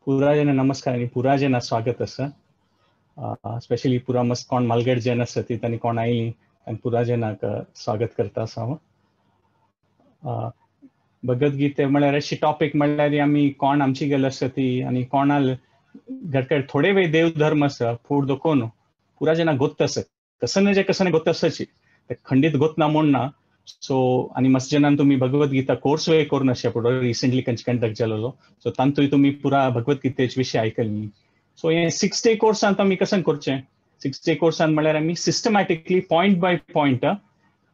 पुरा जना नमस्कार आनी पुरा जना स्वागत आसा. स्पेशली पुरा मस्त कोण मालगेड जन आसा ती तांणी कोण आयली आनी पुरा जनाक स्वागत करता आसा हांव. भगवद्गीते म्हळ्यार अशी टॉपीक म्हळ्यार आमी कोण आमची गेल आसा ती आनी कोणाल घटकट थोडे वेळ देव धर्म आसा फूड दोकोन पुरा जना गोत्त आसा कसने जे कसने गोत्त आसाची खंडीत गोत ना म्हूण ना. सो आनी मस्त जनान तुमी भगवद्गीता कोर्स वे करून अशें पडो रिसेंटली कंच कंडक्ट जालोलो सो तांतूय तुमी पुरा भगवद्गीतेचे विशय आयकली. सो हे 6 डे कोर्सांत आमी कशें करचें? 6 डे कोर्सांत म्हळ्यार आमी systematically point by point,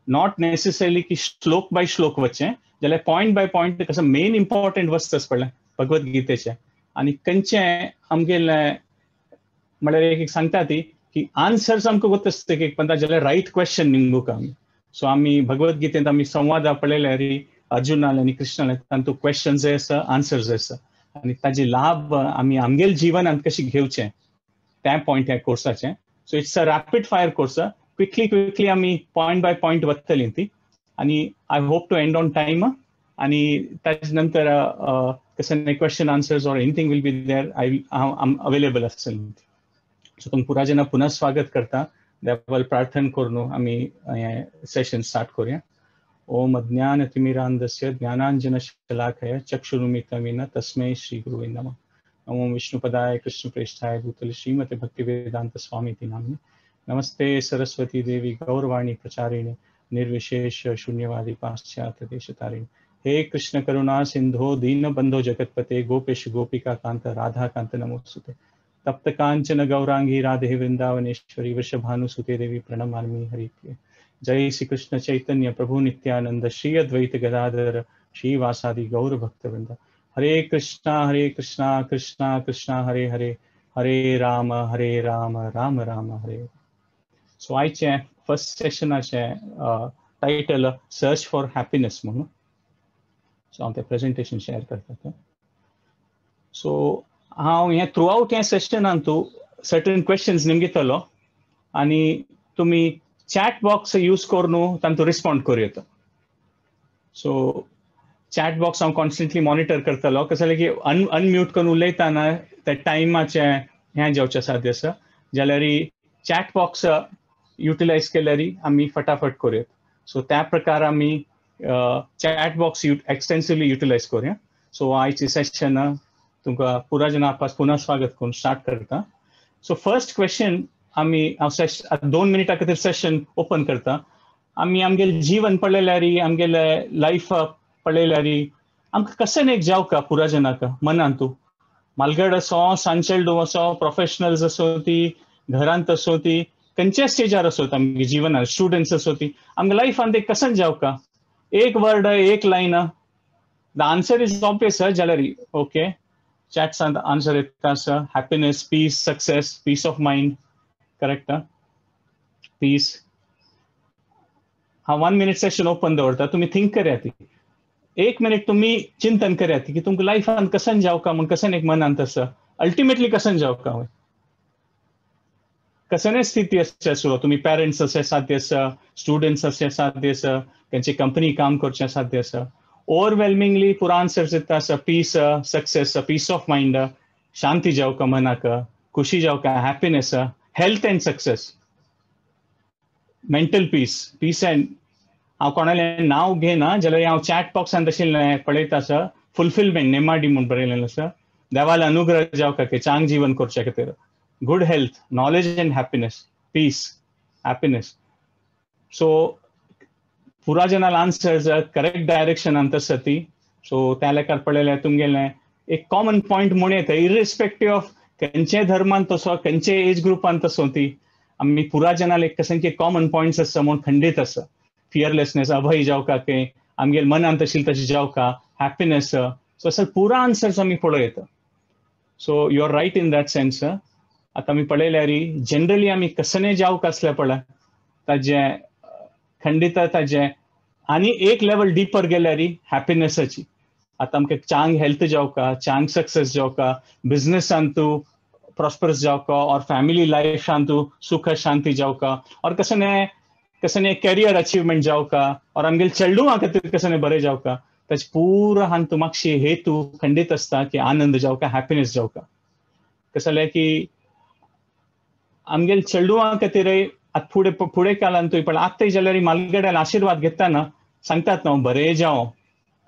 not necessarily की श्लोक बाय श्लोक वचचें, जाल्यार पॉयंट बाय पॉयंट कसो मेन इम्पॉर्टंट वस्त आसा पळय भगवद्गीतेचें आनी खंयचें आमगेलें म्हळ्यार एक सांगता ती की आन्सर्स आमकां गोत आसता एक पंदा जाल्यार रायट क्वेश्चन निमगूक आमी. सो आमी भगवद्गीतेंत आमी संवाद पळयल्यार अर्जुनाले आनी कृष्णाले तांतू क्वेश्चन्स आसा आन्सर्स आसा आनी ताजे लाभ आमी आमगेले जिवनांत कशें घेवचें त्या पॉयंट ह्या कोर्साचें. So it's a rapid fire course, quickly quickly आमी पॉयंट बाय पॉयंट वतली ती आनी I hope to end on time. आनी ताजे नंतर कशें question answers or anything will be there, I हांव अवेलेबल आसतली. सो तुमकां पुरा जना पुनः स्वागत करता. देवाल प्रार्थना करून आमी हें सेशन स्टार्ट करूया. ओम अज्ञानतिमिरान्धस्य ज्ञानांजनशलाकया चक्षुरुन्मीलितं तस्मै श्रीगुरुवे नमः. नमो विष्णुपदाय कृष्णप्रेष्ठाय भूतले श्रीमते भक्तिवेदांत स्वामीति नामिने. नमस्ते सरस्वती देवी गौरवाणी प्रचारिणे निर्विशेष शून्यवादी पाश्चात्य देशतारिणे. हे कृष्ण करुणा सिंधो दीनबंधो जगत्पते गोपेश गोपिका कांत राधा कांत नमोस्तुते. तप्त कांचन गौरांगी राधे वृंदावनेश्वरी वृषभानुसुते देवी प्रणमामि हरिप्रिये. जय श्री कृष्ण चैतन्य प्रभु नित्यानंद श्री अद्वैत गदाधर श्रीवासादि गौर भक्तवृंद. हरे कृष्णा कृष्णा कृष्णा हरे हरे, हरे राम राम राम हरे. सो आयचें फर्स्ट सेशनाचें टायटल सर्च फॉर हॅपीनेस म्हणून. सो हांव तें प्रेजेंटेशन शेअर करता. सो हांव हें थ्रू आउट हें सेशनान तूं सर्टन क्वेश्चन्स निमगितलो आनी तुमी चॅट बॉक्स यूज करून तांतूं रिस्पॉन्ड करूं येता. सो चॅट बॉक्स हांव कॉन्स्टंटली मॉनिटर करतलो, कशें जालें की अनम्यूट करून उलयतना त्या टायमाचें हें जावचें साध्य आसा, जाल्यार चॅट बॉक्स युटिलायज केल्यार आमी फटाफट करूं येता. सो त्या प्रकार आमी चॅट बॉक्स एक्सटेन्सिवली युटिलायज करूया. सो आयचें सेशन तुमकां पुरा जना पास पुनः स्वागत करून स्टार्ट करता. सो फर्स्ट क्वेश्चन आमी हांव 2 मिनटां खातीर सेशन ओपन करता. आमी आमगेलें जीवन पळयल्यार आमगेलें लायफ पळयल्यार आमकां कशें एक जावका पुरा जनाक मनांतू मालगड असो सांचेल्डू असो प्रोफेशनल्स असो ती घरांत असो ती खंयच्या स्टेजार असो आमगे जिवनान स्टुडंट्स असो ती आमगे लायफान ते कशें जावका. एक वर्ड एक line the answer is obvious जाल्यार ओके चॅट्सांत आन्सर येता आसा happiness, peace, success, peace of mind, correct peace. हांव 1 मिनिट सेशन ओपन दवरता, तुमी थिंक करया ती 1 मिनिट तुमी चिंतन करया की तुमकां लायफान कशें जावका म्हूण कशें एक मनांत आसा अल्टिमेटली कशें जावका हय कसने स्थिती आसा सुरू तुमी पेरंट्स अशें साध्य आसा स्टुडंट्स अशें साध्य आसा खंयची कंपनी काम करचें साध्य आसा. ओवरवेल्मिंगली पुरा आन्सर्स येता आसा peace, success, peace of mind, शांती जावका मनाक, खुशी जावका, happiness, health and success, mental peace, peace and हांव कोणालें नांव घेना जाल्यार हांव चॅट बॉक्सान तशें पळयता आसा फुलफिलमेंट नेमाडी म्हूण बरयलेलें आसा. देवाले अनुग्रह जावका की चांग जीवन करच्या खातीर, good health, knowledge and happiness, peace, happiness. So पुरा जनाल आन्सर्स करेक्ट डायरेक्शनांत आसा ती. सो त्या लेखार पळयल्यार तुमगेलें एक कॉमन पॉयंट म्हूण येता इरिस्पेक्टीव ऑफ खंयच्या धर्मान तसो खंयच्या एज ग्रुपान तसो ती आमी पुरा जनाल एक कशें की कॉमन पॉयंट्स आसा म्हूण खंडीत आसा. फियरलेसनेस, अभय जावका की आमगेले मनांत आशिल्लें तशें जावका, हॅपीनेस. सो असो पुरा आन्सर्स आमी पळोवं येता. So you are right in that sense. आतां आमी पळयल्यार जनरली आमी कसने जावंक आसलें पळय ताजें खंडीत ताजें आनी एक लेवल डिपर गेल्यार हॅपीनेसाची. आतां आमकां चांग हेल्थ जावका, चांग सक्सेस जावका, बिजनेसान तूं प्रॉस्परस जावका और फॅमिली लायफान तूं सुख शांती जावका और कसने कसने करियर अचिवमेंट जावका और आमगेले चेडवां खातीर कसने बरें जावका. ताचे पुरो हांतू मातशी हेतू खंडीत आसता की आनंद जावका, हॅपीनेस जावका. कसं जालें की आमगेले चेडवां खातीरय आतां फुडें फुडें काळांतूय पण आतांय जाल्यार म्हालगड्यान आशिर्वाद घेतना सांगतात न्हू बरें जावं,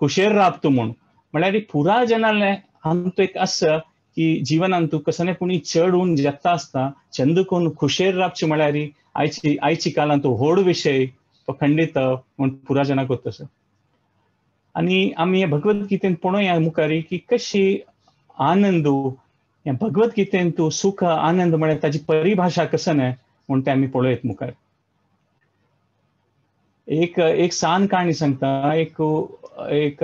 खुशेर राब तूं म्हूण. म्हळ्यार पुरा जनाले हांतू एक आसा की जिवनान तूं कसं पुणी चडून जाता आसता चंद कोण खुशेर राबचें म्हळ्यार आयची आयची काळांत तो व्हड विशय तो खंडीत म्हूण पुरा जनाक आसा. आनी आमी भगवद्गीतेन पळोवया मुखार की कशी आनंद ह्या भगवद्गीतेन तूं सुख आनंद म्हळ्यार ताची परिभाशा कसं न्हय म्हूण तें आमी पळोवयत मुखार. एक एक सान काणी सांगता. एक एक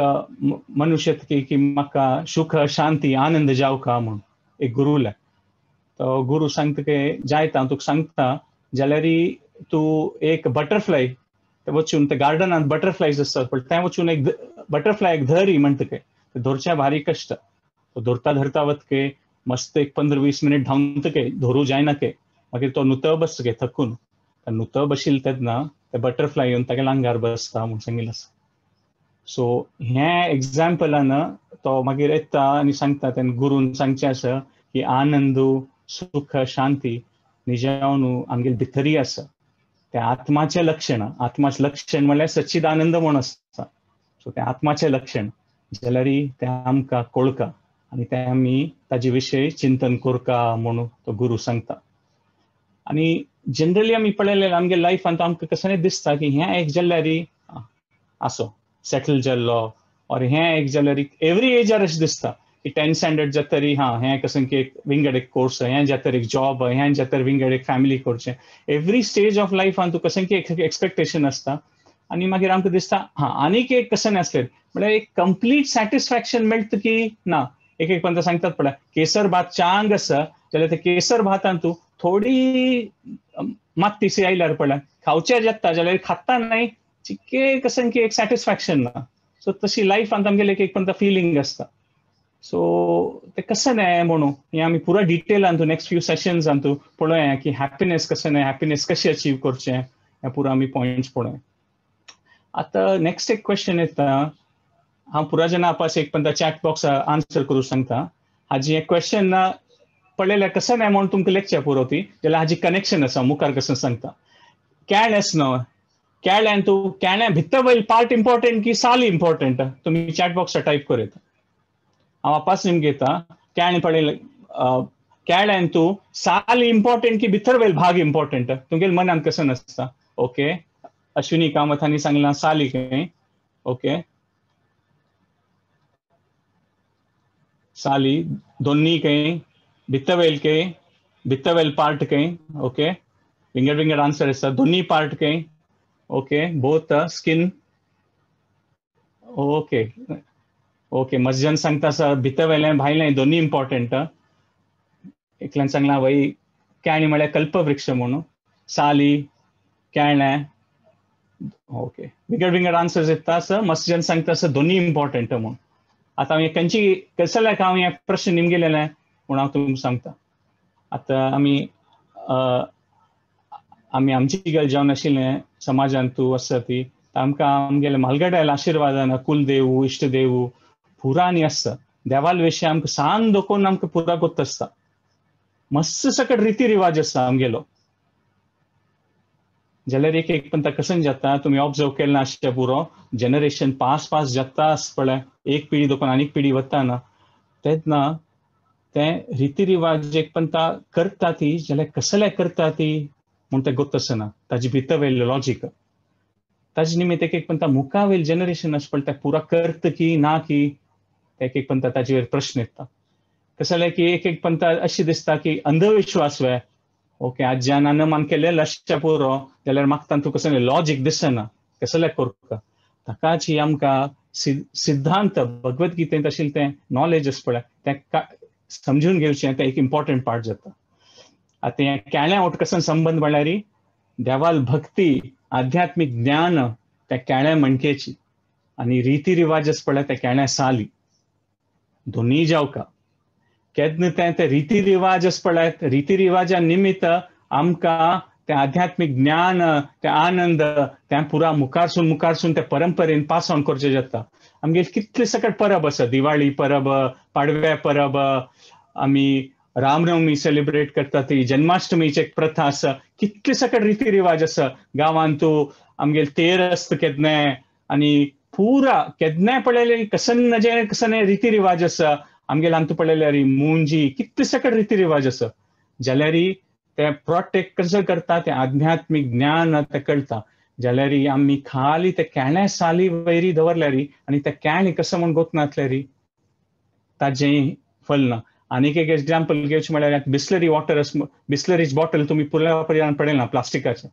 मनुष्य की म्हाका सुख शांती आनंद जावका म्हूण एक गुरूला. तो गुरू सांगता की जायता हांव तुका सांगता जाल्यार तूं एक बटरफ्लाय वचून ते गार्डनांत बटरफ्लायज आसतात पण तें वचून एक बटरफ्लाय एक धरी म्हणटा काय धरच्या भारी कश्ट. तो धरता धरता वतके मस्त एक 15-20 मिनीट धांवतके धरू जायना के मागीर तो नुतो बसके थकून. नुतो बशील तेन्ना ते बटरफ्लाय येवन तागेल्या आंगार बसता म्हूण सांगिल्लें आसा. सो ह्या एग्जाम्पलान तो मागीर येता आनी सांगता तेन्ना गुरून सांगचें आसा की आनंद सुख शांती निजावन आमगेले भितरी आसा. तें आत्माचें लक्षण. आत्माचें लक्षण म्हणल्यार सच्चिदानंद म्हूण आसता. सो तें आत्माचें लक्षण जाल्यार तें आमकां कळका आनी तें आमी ताजे विशय चिंतन करका म्हणून तो गुरू सांगता. आनी जनरली आमी पळयलें आमगे लायफांत आमकां कसं दिसता की हें एक जाल्यार आसो सेटल जाल्लो ऑर हें एक जाल्यार एवरी एजार अशें दिसता की 10th standard जातरी हां हें कसं की एक विंगड एक कोर्स, हें जातर एक जॉब, हें जातर विंगड एक फॅमिली करचें. एवरी स्टेज ऑफ लायफान तूं कसं की एक एक्सपेक्टेशन आसता आनी मागीर आमकां दिसता हां आनीक एक कसं आसलें म्हळ्यार एक कंप्लीट सॅटिस्फॅक्शन मेळटा की ना. एक एक पंत सांगतात पळय केसर भात चांग आसा जाल्यार ते केसर भातान तूं थोडी मात्तीसी आयल्यार पळय खावचे जाता जाल्यार खाता न्हय चिके कसं की एक सॅटिस्फॅक्शन ना. सो तशी लायफांत आमगेले एक एक पंत फिलींग आसता. सो ते कसं न्हय म्हणून हें आमी पुरा डिटेलान तूं नेक्स्ट फ्यू सेशन्सान तूं पळोवया की हॅपीनेस कसं न्हय, हॅपीनेस कशी अचीव करचें हें पुरा आमी पॉयंट्स पळोवया. आतां नेक्स्ट एक क्वेश्चन येता. हांव पुरा जना आपास एक पंत चॅट बॉक्स आन्सर करूं सांगता. हाजी हें क्वेश्चन पळयल्यार कसं न्हय म्हणून तुमकां लेक्चर पुरो ती जाल्यार हाजी कनेक्शन आसा मुखार कसं सांगता. केळें आसा न्हय, केळ्यान तूं केळ्या भितर वयल पार्ट इम्पॉर्टंट की साल इम्पॉर्टंट तुमी चॅट बॉक्सार टायप करूं येता. हांव वापस निम घेता. केळें पळयलें केळ्यान तूं साल इम्पॉर्टंट की भितर वयल भाग इम्पॉर्टंट तुमगेले मनांत कसं नासता. ओके अश्विनी कामत हांणी सांगलां साली खंय. ओके साली दोन्ही खंय भितर वयल खंय भितर वयल पार्ट खंय. ओके विंगड विंगड आन्सर आसता. दोन्ही पार्ट खंय. Okay both skin. Okay okay मस्जन सांगता आसा भितर वयलें भायलें दोन्ही इम्पॉर्टंट. एकल्यान सांगलां वय केळी म्हळ्यार कल्पवृक्ष म्हणून साली केळें. ओके विंगड विंगड आन्सर्स येता आसा. मस्जन सांगता आसा दोन्ही इम्पॉर्टंट म्हणून. आतां हांव खंयची कसल्याक हांव हें प्रश्न निमगेलें म्हूण हांव तुमकां सांगता. आतां आमी आमी आमची गल जावन आशिल्लें समाजांत तूं आसा ती आमकां आमगेले म्हालगड्याल आशिर्वादान कुलदेव इश्टदेव पुरा आनी आसता. देवाल विशय आमकां सान दोकोन आमकां पुरा गोत आसता. मस्त सकट रिती रिवाज आसता आमगेलो. जाल्यार एक एक पंत कसं जाता तुमी ऑब्जर्व केलें आसचें पुरो जनरेशन पास पास जाता आस पळय एक पिढी दोकोन आनीक पिढी वता ना तेन्ना तें रिती रिवाज एक पंता करता ती जाल्यार कसले करता ती म्हूण तें गोत आसना ताजी भितर वयलें लॉजीक. ताजे निमित्त एक एक पंता मुखा वयल जनरेशन आसा पळय तें पुरा करता की ना की तें एक एक पंता ताजे वयर प्रश्न येता. कसं जालें की एक एक पंता अशें दिसता की अंधविश्वास वे ओके आज्यान अनमान केलें आसचें पुरो जाल्यार म्हाका तातूंत कसलें लॉजीक दिसना कसलें करता. ताकाची आमकां सिद्धांत भगवद्गीतेंत आशिल्लें तें नॉलेज आसा पळय तें समजून घेवचें तें एक इम्पॉर्टंट पार्ट जाता. आतां हें केळ्यां वट कसो संबंद म्हळ्यार देवाल भक्ती आध्यात्मीक ज्ञान त्या केळ्या मणकेची आनी रिती रिवाज आसा पळय त्या केळ्या साली दोन्ही जावका. केन्ना तें ते रिती रिवाज आसा पळय रिती रिवाजा निमित्त आमकां ते आध्यात्मीक ज्ञान, ते आनंद ते पुरा मुखारसून मुखारसून ते परंपरेन पास ऑन करचें जाता. आमगेर कितले सकट परब आसा, दिवाळी परब, पाडव्या परब, आमी रामनवमी सेलिब्रेट करता, ती जन्माष्टमीची एक प्रथा आसा, कितले सकट रिती रिवाज आसा. गांवांत आमगेर तेर आसता केन्नाय आनी पुरा केन्नाय पळयले कसन जे कसन रिती रिवाज आसा. आमगेर आमकां पळयल्यार मुंजी कितले सकट रिती रिवाज आसा. जाल्यार ते प्रोटेक्ट कसो करता ते आध्यात्मीक ज्ञान ते कळटा. जाल्यार आमी खाली ते केण्या साली वैरी दवरल्यार आनी ते केणे कसो म्हूण गोतनातल्यार ताजें फल ना. आनीक एक एग्जाम्पल घेवचें म्हळ्यार बिस्लरी वॉटर, बिस्लरीज बॉटल तुमी पुराय पर्यान पळयना प्लास्टिकाचें.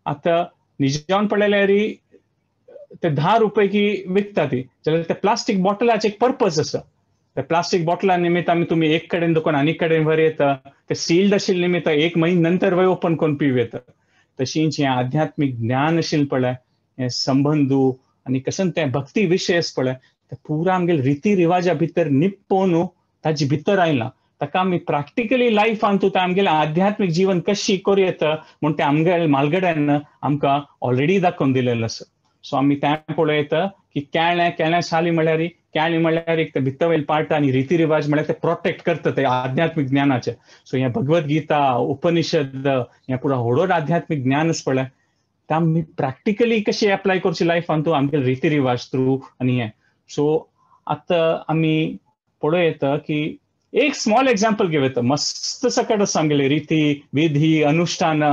आतां निजान पळयल्यार ते 10 रुपये की विकता ती, जाल्यार ते प्लास्टीक बॉटलाचें एक पर्पज आसा. त्या प्लास्टीक बॉटला निमित्त आमी तुमी एक कडेन दुकान आनी कडेन व्हर येता, ते सील्ड आशिल्ले निमित्त एक म्हयने नंतर वय ओपन करून पिव येता. तशींच हें आध्यात्मीक ज्ञान आशिल्लें पळय, हें संबंदू आनी कसन तें भक्ती विशय पळय, ते पुरा आमगेले रिती रिवाजा भितर निप्पोवन ताजे भितर आयलां. ताका आमी प्रॅक्टिकली लायफान तूं आमगेलें आध्यात्मीक जीवन कशी करूं येता म्हूण तें आमगेले म्हालगड्यान आमकां ऑलरेडी दाखोवन दिलेलें आसा. सो आमी तें पळयता की केळें केळ्या साली म्हळ्यार केळें म्हळ्यार एक भितर वयले पार्ट आनी रिती रिवाज म्हळ्यार ते प्रोटेक्ट करता ते आध्यात्मीक ज्ञानाचें. सो हें भगवद गीता, उपनिषद हें पुरा होडोड आध्यात्मीक ज्ञान पळय ते आमी प्रॅक्टिकली कशें एप्लाय करचें लायफान तूं आमगेले रिती रिवाज थ्रू आनी हें. सो आतां आमी पळोवं येता की एक स्मॉल एग्जाम्पल घेवं येता, मस्त सकट आसा आमगेले रिती विधी अनुष्ठान,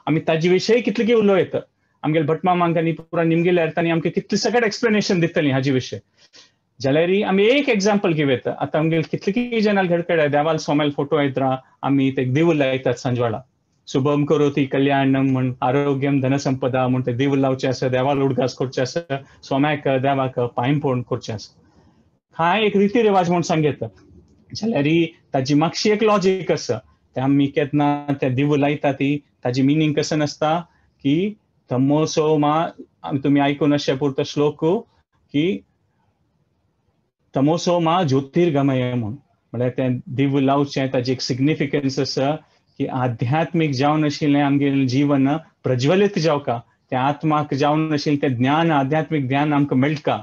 आमी ताजे विशयी कितले उलोवं येता. आमगेले भटमामांक पुरा निमगेल्यार तांणी आमकां कितले सकट एक्सप्लेनेशन दितलीं हाजे विशय. जाल्यार आमी एक एग्जाम्पल घेवं येता. आतां आमगेले कितले जाणां घडकडे देवाल सोमेल फोटो येता, आमी ते देवूळ लायतात सांजवाडा, शुभम करोती कल्याणम म्हूण, आरोग्यम धनसंपदा म्हूण ते देवूळ लावचें आसा, देवाल उडगास करचें आसा, सोम्याक देवाक पांय पळोवन करचें आसा. हांव एक रिती रिवाज म्हूण सांगता. जाल्यार ताजी मातशी एक लॉजीक आसा. ते आमी केन्ना ते देवूळ लायता ती ताजी मिनींग कशें आसता की तमोसो मा, तुमी आयकून अशें पुरतो श्लोक की तमोसो मा ज्योतिर्गमय म्हूण, म्हळ्यार तें देवूळ लावचें ताजी एक सिग्निफिकन्स आसा की आध्यात्मीक जावन आशिल्लें आमगेलें जीवन प्रज्वलीत जावका, तें आत्माक जावन आशिल्लें तें ज्ञान, आध्यात्मीक ज्ञान आमकां मेळटा,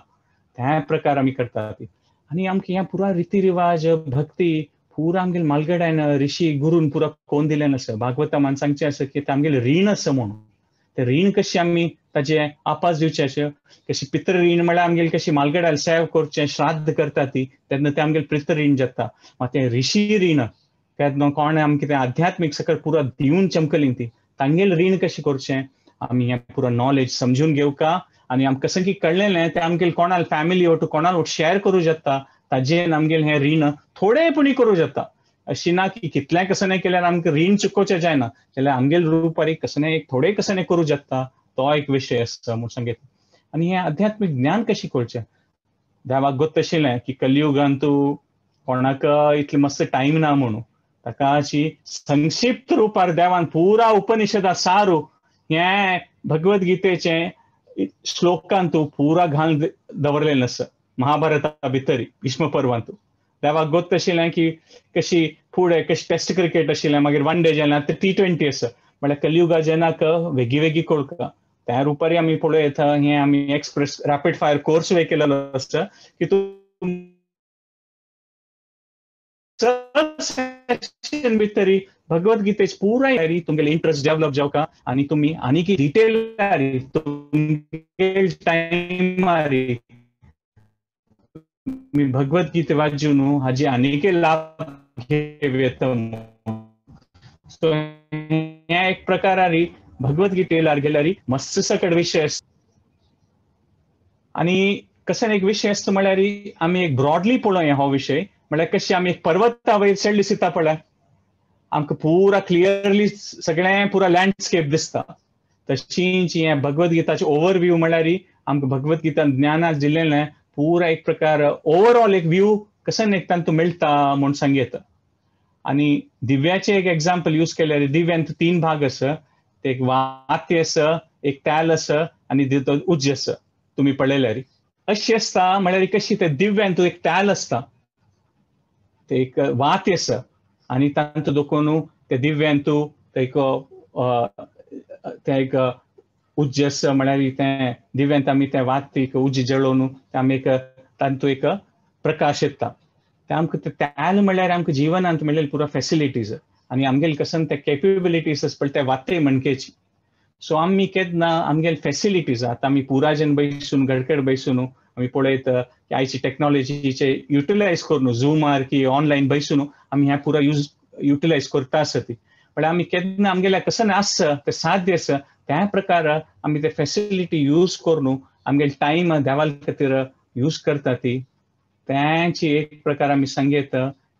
त्या प्रकार आमी करतात. आनी आमकां ह्या पुरा रिती रिवाज भक्ती पुरा आमगेले म्हालगड्यान ऋषी गुरून पुरा कोण दिलें आसा. भागवता सांगचें आसा की तें आमगेलें रीण आसा म्हणून, तें रीण कशें आमी ताजें आपास दिवचें अशें, कशी पितृ रीण म्हळ्यार आमगेले कशी म्हालगड्यान सेव करचें, श्राद्ध करता ती, तेन्ना तें आमगेलें पितृ रीण जाता. मात तें ऋषी रीण तेन्ना कोण आमकां तें आध्यात्मीक सकयल पुरा दिवन चमकली ती, तांगेलें रीण कशें करचें आमी हें पुरा नॉलेज समजून घेवका आनी आमकां कशें की कळ्ळें तें आमगेले कोणाल फॅमिली ओटू कोणाल ओट शेअर करूं जाता, ताजेन आमगेलें हें रीण थोडें पुणी करूं जाता. अशी ना की कितलें कसं नाही केल्यार आमकां रीण चुकोवचें जायना, जाल्यार आमगेले रुपारी कसं एक थोडें कसं नाही करूं जाता, तो एक विशय आसता म्हूण सांगता. आनी हें आध्यात्मीक ज्ञान कशें कळचें, देवाक गोत्त आशिल्लें की कलियुगान तूं कोणाक इतलें मस्त टायम ना म्हणून, ताका अशी संक्षिप्त रुपार देवान पुरा उपनिषदा सारू हें भगवद गीतेचें श्लोकान तूं पुरा घालून दवरलेलें आसा महाभारता भितरी भीष्म पर्वांत. देवाक गोत्त आशिल्लें की कशी फुडें कशी टेस्ट क्रिकेट आशिल्लें, मागीर वन डे जालें, आतां T20 आसा, म्हळ्यार कलियुगा जेनाक वेगी वेगी कळका. त्या रुपारी आमी पळोवं येता हें आमी एक्सप्रेस रॅपीड फायर कोर्स वे केलेलो आसता की तूं सेशन भितरी भगवद गीतेच पुराय तुमगेले इंट्रस्ट डेव्हलप जावका आनी तुमी आनीक डिटेल तुमगेले टायमार मी भगवद गीते वाचून हाजी आनीक लाभ घेवं. सो हे एक प्रकारारी भगवद गीतेलार गेल्यार मस्त सकट विशय. आनी कशें एक विशय आसता म्हळ्यार आमी एक ब्रॉडली पळोवया हो विशय, म्हळ्यार कशें आमी एक पर्वता वयर चडली दिसता पळय, आमकां पुरा क्लियरली सगळें पुरा लँडस्केप दिसता. तशींच हें भगवद गीताचें ओवरव्यू म्हळ्यार आमकां भगवद गीता ज्ञानाक दिलेलें पुरा एक प्रकार ओवरऑल एक व्यू कशें एक तांतूं मेळटा म्हूण सांग येता. आनी दिव्याचें एक एग्जाम्पल यूज केल्यार दिव्यांत 3 भाग आसा, ते एक वाती आसा, एक तेल आसा आनी उज्ज आसा. तुमी पळयल्यार अशी आसता म्हळ्यार कशी ते दिव्यांत एक तेल आसता, ते एक वाती आसा आनी तांतूं देखून ते दिव्यांतू एक तें एक उज्ज म्हळ्यार तें दिव्यांत आमी तें वात एक उज्ज जळोवन आमी एक तातूंत एक प्रकाश येता. तें आमकां त्याल म्हळ्यार आमकां जिवनांत मेळ्ळेली पुरा फेसिलिटीज आनी आमगेले कसन ते केपेबिलिटीज आसा पळय ते वाते म्हणकेची. सो आमी केन्ना आमगेले फेसिलिटीज आतां आमी पुराजन बैसून घडकड बैसून आमी पळयत की आयची टॅक्नोलॉजीचे युटिलायज करून झूमार की ऑनलायन बैसून आमी हें पुरा युटिलायज करता आसा ती. पण आमी केन्ना आमगेल्या कसन आसा ते साध्य आसा त्या प्रकार आमी ते फेसिलिटी यूज करून आमगेले टायम देवाल खातीर यूज करता ती त्यांची एक प्रकार आमी सांगयत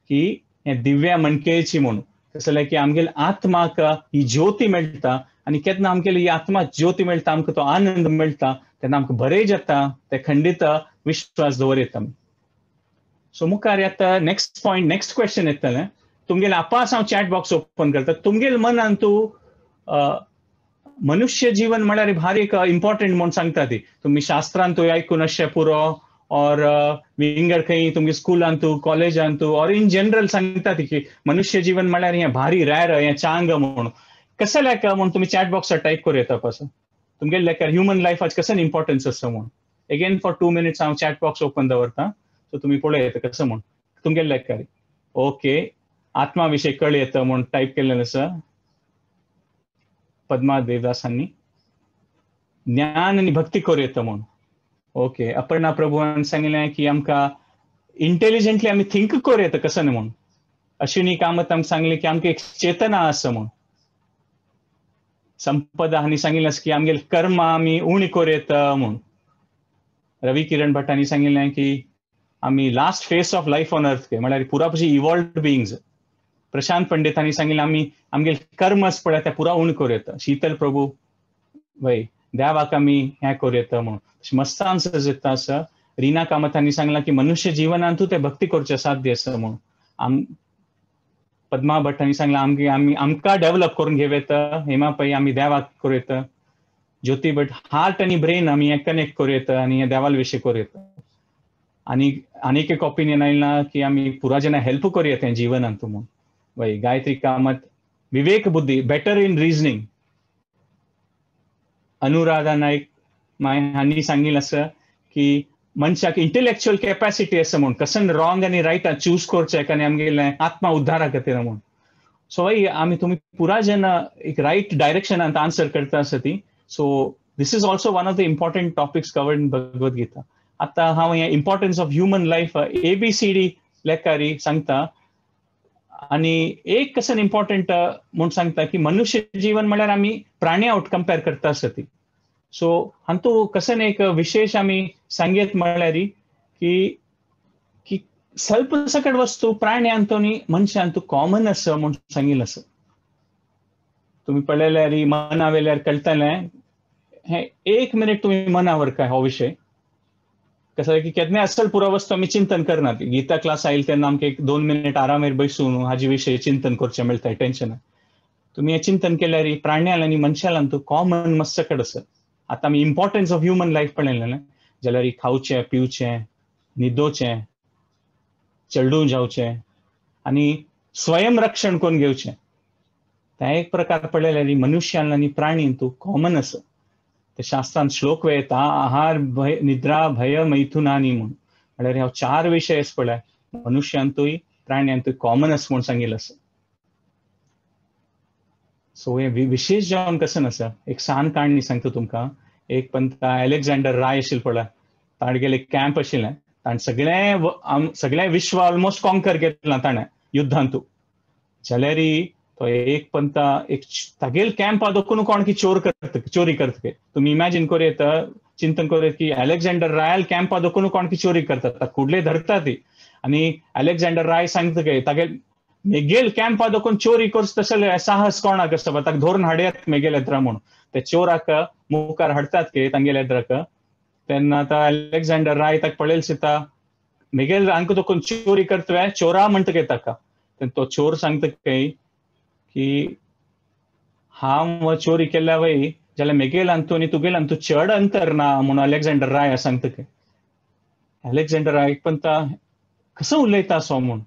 की हें दिव्या म्हणकेची म्हणून. तशें की आमगेले आत्माक ही ज्योती मेळटा आनी केन्ना आमगेली ही आत्मा ज्योती मेळटा आमकां तो आनंद मेळटा तेन्ना आमकां बरें जाता ते खंडीत विश्वास दवरता. सो मुखार येता नेक्स्ट पॉयंट, नेक्स्ट क्वेश्चन येतलें. तुमगेले आपास हांव चॅट बॉक्स ओपन करता. तुमगेले मनान तूं मनुष्य जीवन म्हळ्यार भारी एक इम्पॉर्टंट म्हूण सांगता ती. तुमी शास्त्रान तूं आयकून अशें पुरो और विंगड खंय तुमगे स्कुलांतू कॉलेजांतू और इन जनरल सांगता ती की मनुष्य जीवन म्हळ्यार हें भारी रॅर हें चांग म्हूण. कशें लेखा म्हूण तुमी चॅट बॉक्सार टायप करूं येता पासून तुमगेले लेखार ह्युमन लायफाच कशें इम्पॉर्टन्स आसा म्हूण. अगेन फॉर 2 मिनिट्स हांव चॅट बॉक्स ओपन दवरता सो तुमी पळय येता कसं म्हूण तुमगेले लेखार. ओके, आत्मा विशय कळ येता म्हूण टायप केल्लें आसा पद्मा देवदासांनी. ज्ञान आनी भक्ती करूं येता म्हूण. ओके, अपर्णा प्रभुआन सांगलें की आमकां इंटेलिजंटली आमी थिंक करूं येता कसं न्ही म्हूण. अश्विनी कामत आमकां सांगलें की आमकां एक चेतना आसा म्हूण. संपदा हांणी सांगिल्लें आसा की आमगेले कर्म आमी उणी करूं येता म्हूण. रवी किरण भट हांणी सांगिल्लें की आमी last phase of life on earth म्हळ्यार पुरा पशी इवॉल्वड बिंग्स. प्रशांत पंडित हांणी सांगिल्लें आमी आमगेले कर्म आसा पळय ते पुरा उणी करूं येता. शीतल प्रभू वय देवाक आमी हें करूं येता म्हूण. मस्त आन्सर्स येता आसा. रिना कामत हांणी सांगलां की मनुष्य जिवनांतू ते भक्ती करचें साध्य आसा म्हूण. पद्मा भट हांणी सांगलां आमगे आमी आमकां डेव्हलप करून घेवं येता. हेमा पै आमी देवाक करूं येता. ज्योती भट हार्ट आनी ब्रेन आमी हें कनेक्ट करूं येता आनी हें देवाल विशय करूं येता. आनी आनीक एक ओपिनियन आयलां की आमी पुरा जेन्ना हेल्प करूं येता हें जिवनांत म्हूण. वय गायत्री कामत विवेक बुद्धी better in reasoning. Anuradha Naik माय हांणी सांगिल्लें आसा की मनशाक इंटेलेक्चुअल कॅपॅसिटी आसा म्हूण कसन रॉंग आनी रायट चूज करचें आनी आमगेलें आत्मा उद्धारा खातीर म्हूण. सो हय आमी तुमी पुरा जेन्ना एक रायट डायरेक्शनांत आन्सर करता आसा ती. So this is also one of the important topics covered in Bhagavad Gita. आतां हांव हें importance of human life ABCD लेखारी सांगता. आनी एक कसन इम्पॉर्टंट म्हूण सांगता की मनुष्य जीवन म्हळ्यार आमी प्राणी आवट कंपेर करता आसा ती. सो हातूंत कसन एक विशेष आमी सांगयत म्हळ्यार की की स्वल्प सकट वस्तू प्राण्यांत आनी मनशांत कॉमन आसा म्हूण सांगिल्लें आसा. तुमी पळयल्यार मना वेल्यार कळटलें हें. एक मिनीट तुमी मनावर काय हो विशय कसं की केन्नाय असल पुरा वस्तू आमी चिंतन करनात. गीता क्लास आयल तेन्ना आमकां एक 2 मिनीट आरामेर बैसून हाजे विशय चिंतन करचें मेळटा टेन्शन. तुमी हें चिंतन केल्यार प्राण्याल आनी मनशालांत कॉमन मस्त सकट आसा. आतां आमी इम्पॉर्टन्स ऑफ ह्युमन लायफ पळयलें जाल्यार खावचें पिवचें न्हिदोचें चेडूं जावचें आनी स्वयं रक्षण करून घेवचें. तें एक प्रकार पळयल्यार मनुष्यान आनी प्राणीन तूं कॉमन आसा. ते शास्त्रांत श्लोक येता आहार भय निद्रा भय मैथुनानी म्हूण. म्हळ्यार ह्या 4 विशय आसा पळय मनुष्यांतूय प्राण्यांतूय कॉमन आसा म्हूण सांगिल्लें आसा. सो हें विशेष जावन कसन आसा. एक सान काणी सांगता तुमकां. एक पंता अलेक्झांडर राय आशिल्लो पळय ताणें एक कॅम्प आशिल्लें. ताणें सगळें सगळें विश्व ऑलमोस्ट कॉन्कर केलां ताणें युद्धांतू. जाल्यार तो एक पंता एक तागेल कॅम्पा दोखून कोण की चोर करता चोरी करता. तुमी इमॅजीन करूं येता चिंतन करूं येता की अलेक्झांडर रायल कॅम्पा दोखून कोण की चोरी करतात कुडले धरता ती. आनी अलेक्झांडर राय सांगता काय तागेल मेगेल कॅम्पा दोखून चोरी करचो तसले साहस कोणाक आसता ताका धरून हाडयात मेगेल येत्रा म्हूण. ते चोराक मुखार हाडटात की तांगेल येद्राक. तेन्ना आतां अलेक्झांडर राय ताका पळयल दिता मेगेल हांकां दोखून चोरी करता चोरा म्हणटा काय ताका. तेन्ना तो चोर सांगता काय की हांव चोरी केल्या वय जाल्यार मेगेल अंतू आनी तुगेल अंतू चड अंतर ना म्हणून अलेक्झांडर राय सांगता काय. अलेक्झांडर राय पण कसो उलयता असो म्हूण.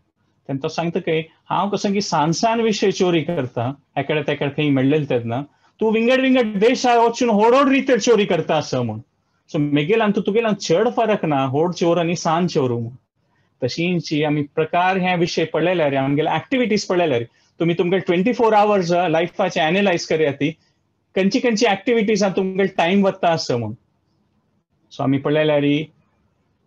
तेन्ना तो सांगता काय हांव कसं की सान सान विशय चोरी करता एकडे तेकडे खंय मेळ्ळेले तेन्ना तूं विंगड विंगड देशार वचून होड होड रितीर चोरी करता आसा म्हूण. सो मेगेल्यान तूं तुगेल्यान चड फरक ना, होड चोर आनी सान चोर म्हूण. तशींची आमी प्रकार हे विशय पळयल्यार, आमगेले एक्टिविटीज पळयल्यार, तुमी तुमगे 24 आवर्स लायफाचे एनलायज करया ती खंयची खंयची एक्टिविटीज तुमगे टायम वता आसा म्हूण. सो आमी पळयल्यार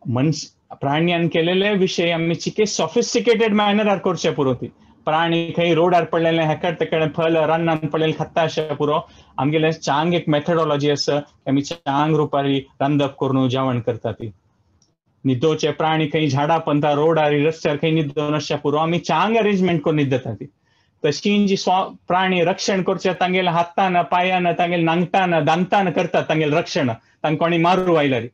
मनस प्राण्यान केलेले विशय आमी चिके सॉफिस्टिकेटेड मॅनरार करचे पुरो. ती प्राणी खंय रोडार पडलेले हेकड तेकडे फल रान्नान पडलेले खाता अशें पुरो. आमगेले चांग एक मेथडॉलॉजी आसा, आमी चांग रुपारी रांदप करून जेवण करता. ती न्हिदोवचे प्राणी खंय झाडां पंता रोडार रस्त्यार खंय न्हिदोवन अशें पुरो, आमी चांग अरेंजमेंट करून न्हिदता. ती तशी जी प्राणी रक्षण करचे तांगेले हातान पांयान तांगेले नांगटान दांतान करतात तांगेले रक्षण, तांकां कोणी मारू आयल्यार.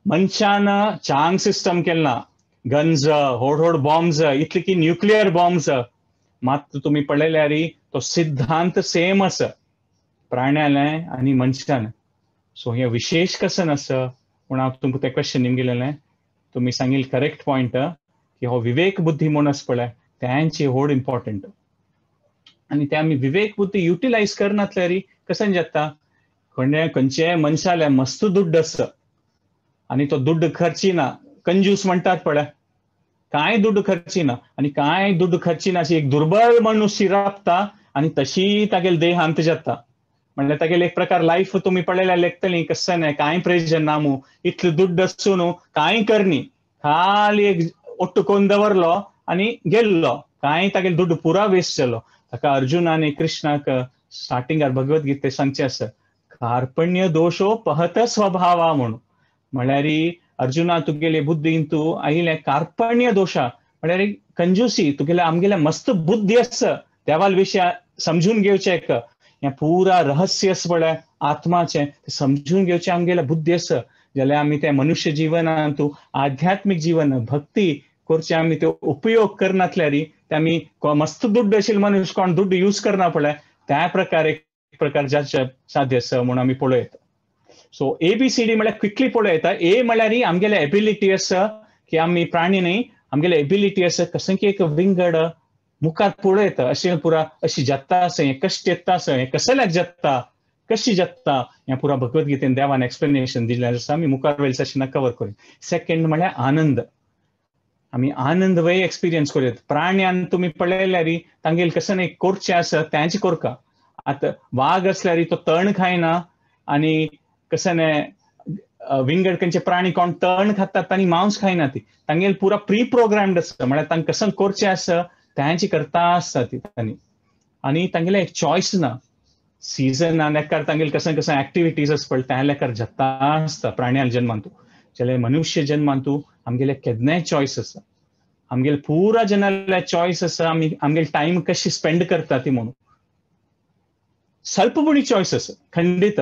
मनशान चांग सिस्टम केला, गन्स, होड होड बॉम्ब्स, इतले की न्युक्लियर बॉम्ब्स. मात तुमी पळयल्यार तो सिद्धांत सेम आसा प्राण्याले आनी मनशान. सो हे विशेष कसन आसा म्हूण हांव तुमकां तें क्वेश्चन निमगेलें. तुमी सांगील करेक्ट पॉयंट की हो विवेक बुद्धी म्हूण आसा पळय तेंची होड इम्पॉर्टंट. आनी ते आमी विवेक बुद्धी युटिलायज करनातल्यार कशें जाता, खंयचे मनशाले मस्त दुड्ड आसा आनी तो दुड्ड खर्चिना, कंजूस म्हणटात पळय, कांय दुड्ड खर्चिना आनी कांय दुड्ड खर्चिना अशी एक दुर्बळ मनुष्य राबता आनी तशी तागेले देहांत जाता. म्हणल्यार तागेले एक प्रकार लायफ तुमी पळयल्यार लेखतली कशें न्हय, कांय प्रयोजन ना मू, इतले दुड्ड आसून कांय करनी, खाली एक ओट्टू कोन्न दवरलो आनी गेल्लो, कांय तागेले दुड्ड पुरा वेस्ट जालो. ताका अर्जुनान आनी कृष्णाक स्टार्टिंगार भगवत गीते सांगचें आसा, कार्पण्य दोशो पहत स्वभावा म्हणून. म्हणल्यार अर्जुना तुगेले बुद्धीन तूं आयिल्ले कार्पण्य दोशा म्हणल्यार कंजूसी, तुगेले आमगेले मस्त बुद्धी आसा देवाल विशय समजून घेवचें, एक हें पुरा रहस्य आसा पळय आत्माचें समजून घेवचें आमगेले बुद्धी आसा. जाल्यार आमी तें मनुष्य जिवनान तूं आध्यात्मीक जीवन भक्ती करचें आमी त्यो उपयोग करनातल्यार ते आमी मस्त दुड्ड आशिल्ले मनुष्य कोण दुड्ड यूज करना पळय त्या प्रकार एक प्रकार जाचें साध्य आसा म्हूण आमी पळयता. So A B C D म्हळ्यार क्विकली पळयता. ए म्हळ्यार आमगेले एबिलिटी आसा की आमी प्राणी न्ही, आमगेले एबिलिटी आसा कशें की एक विंगड मुखार पळयता अशें पुरा अशी जाता आसा, हें कश्ट येता आसा, हें कसल्याक जाता, कशी जाता, हें पुरा भगवद्गीतेन देवान एक्सप्लेनेशन दिलें आसा. आमी मुखार वयले सेशनाक कवर करूं. सेकंड म्हळ्यार आनंद, आमी आनंद वय एक्सपिरियन्स करूं. प्राण्यान तुमी पळयल्यार तांगेले कशें न्ही करचें आसा तेंच करका. आतां वाग आसल्यार तो तण खायना आनी कशें न्ही विंगड खंयचे प्राणी कोण तण खातात आनी मांस खायना, ती तांगेले पुरा प्री प्रोग्राम्ड आसता. म्हळ्यार तांकां कशें करचें आसा तेंच करता आसता ती तांणी, आनी तांगेले एक चॉयस ना. सिजनान लेखार तांगेले कशें कशें एक्टिविटीज आसा पळय त्या लेखार जाता आसता प्राण्याल जन्मान तूं. जाल्यार मनुष्य जन्मान तूं आमगेले केन्नाय चॉयस आसा, आमगेले पुरा जनाले चॉयस आसा आमी आमगेले टायम कशी स्पेंड करता ती म्हणून. स्वल्प पुणी चॉयस आसा खंडीत,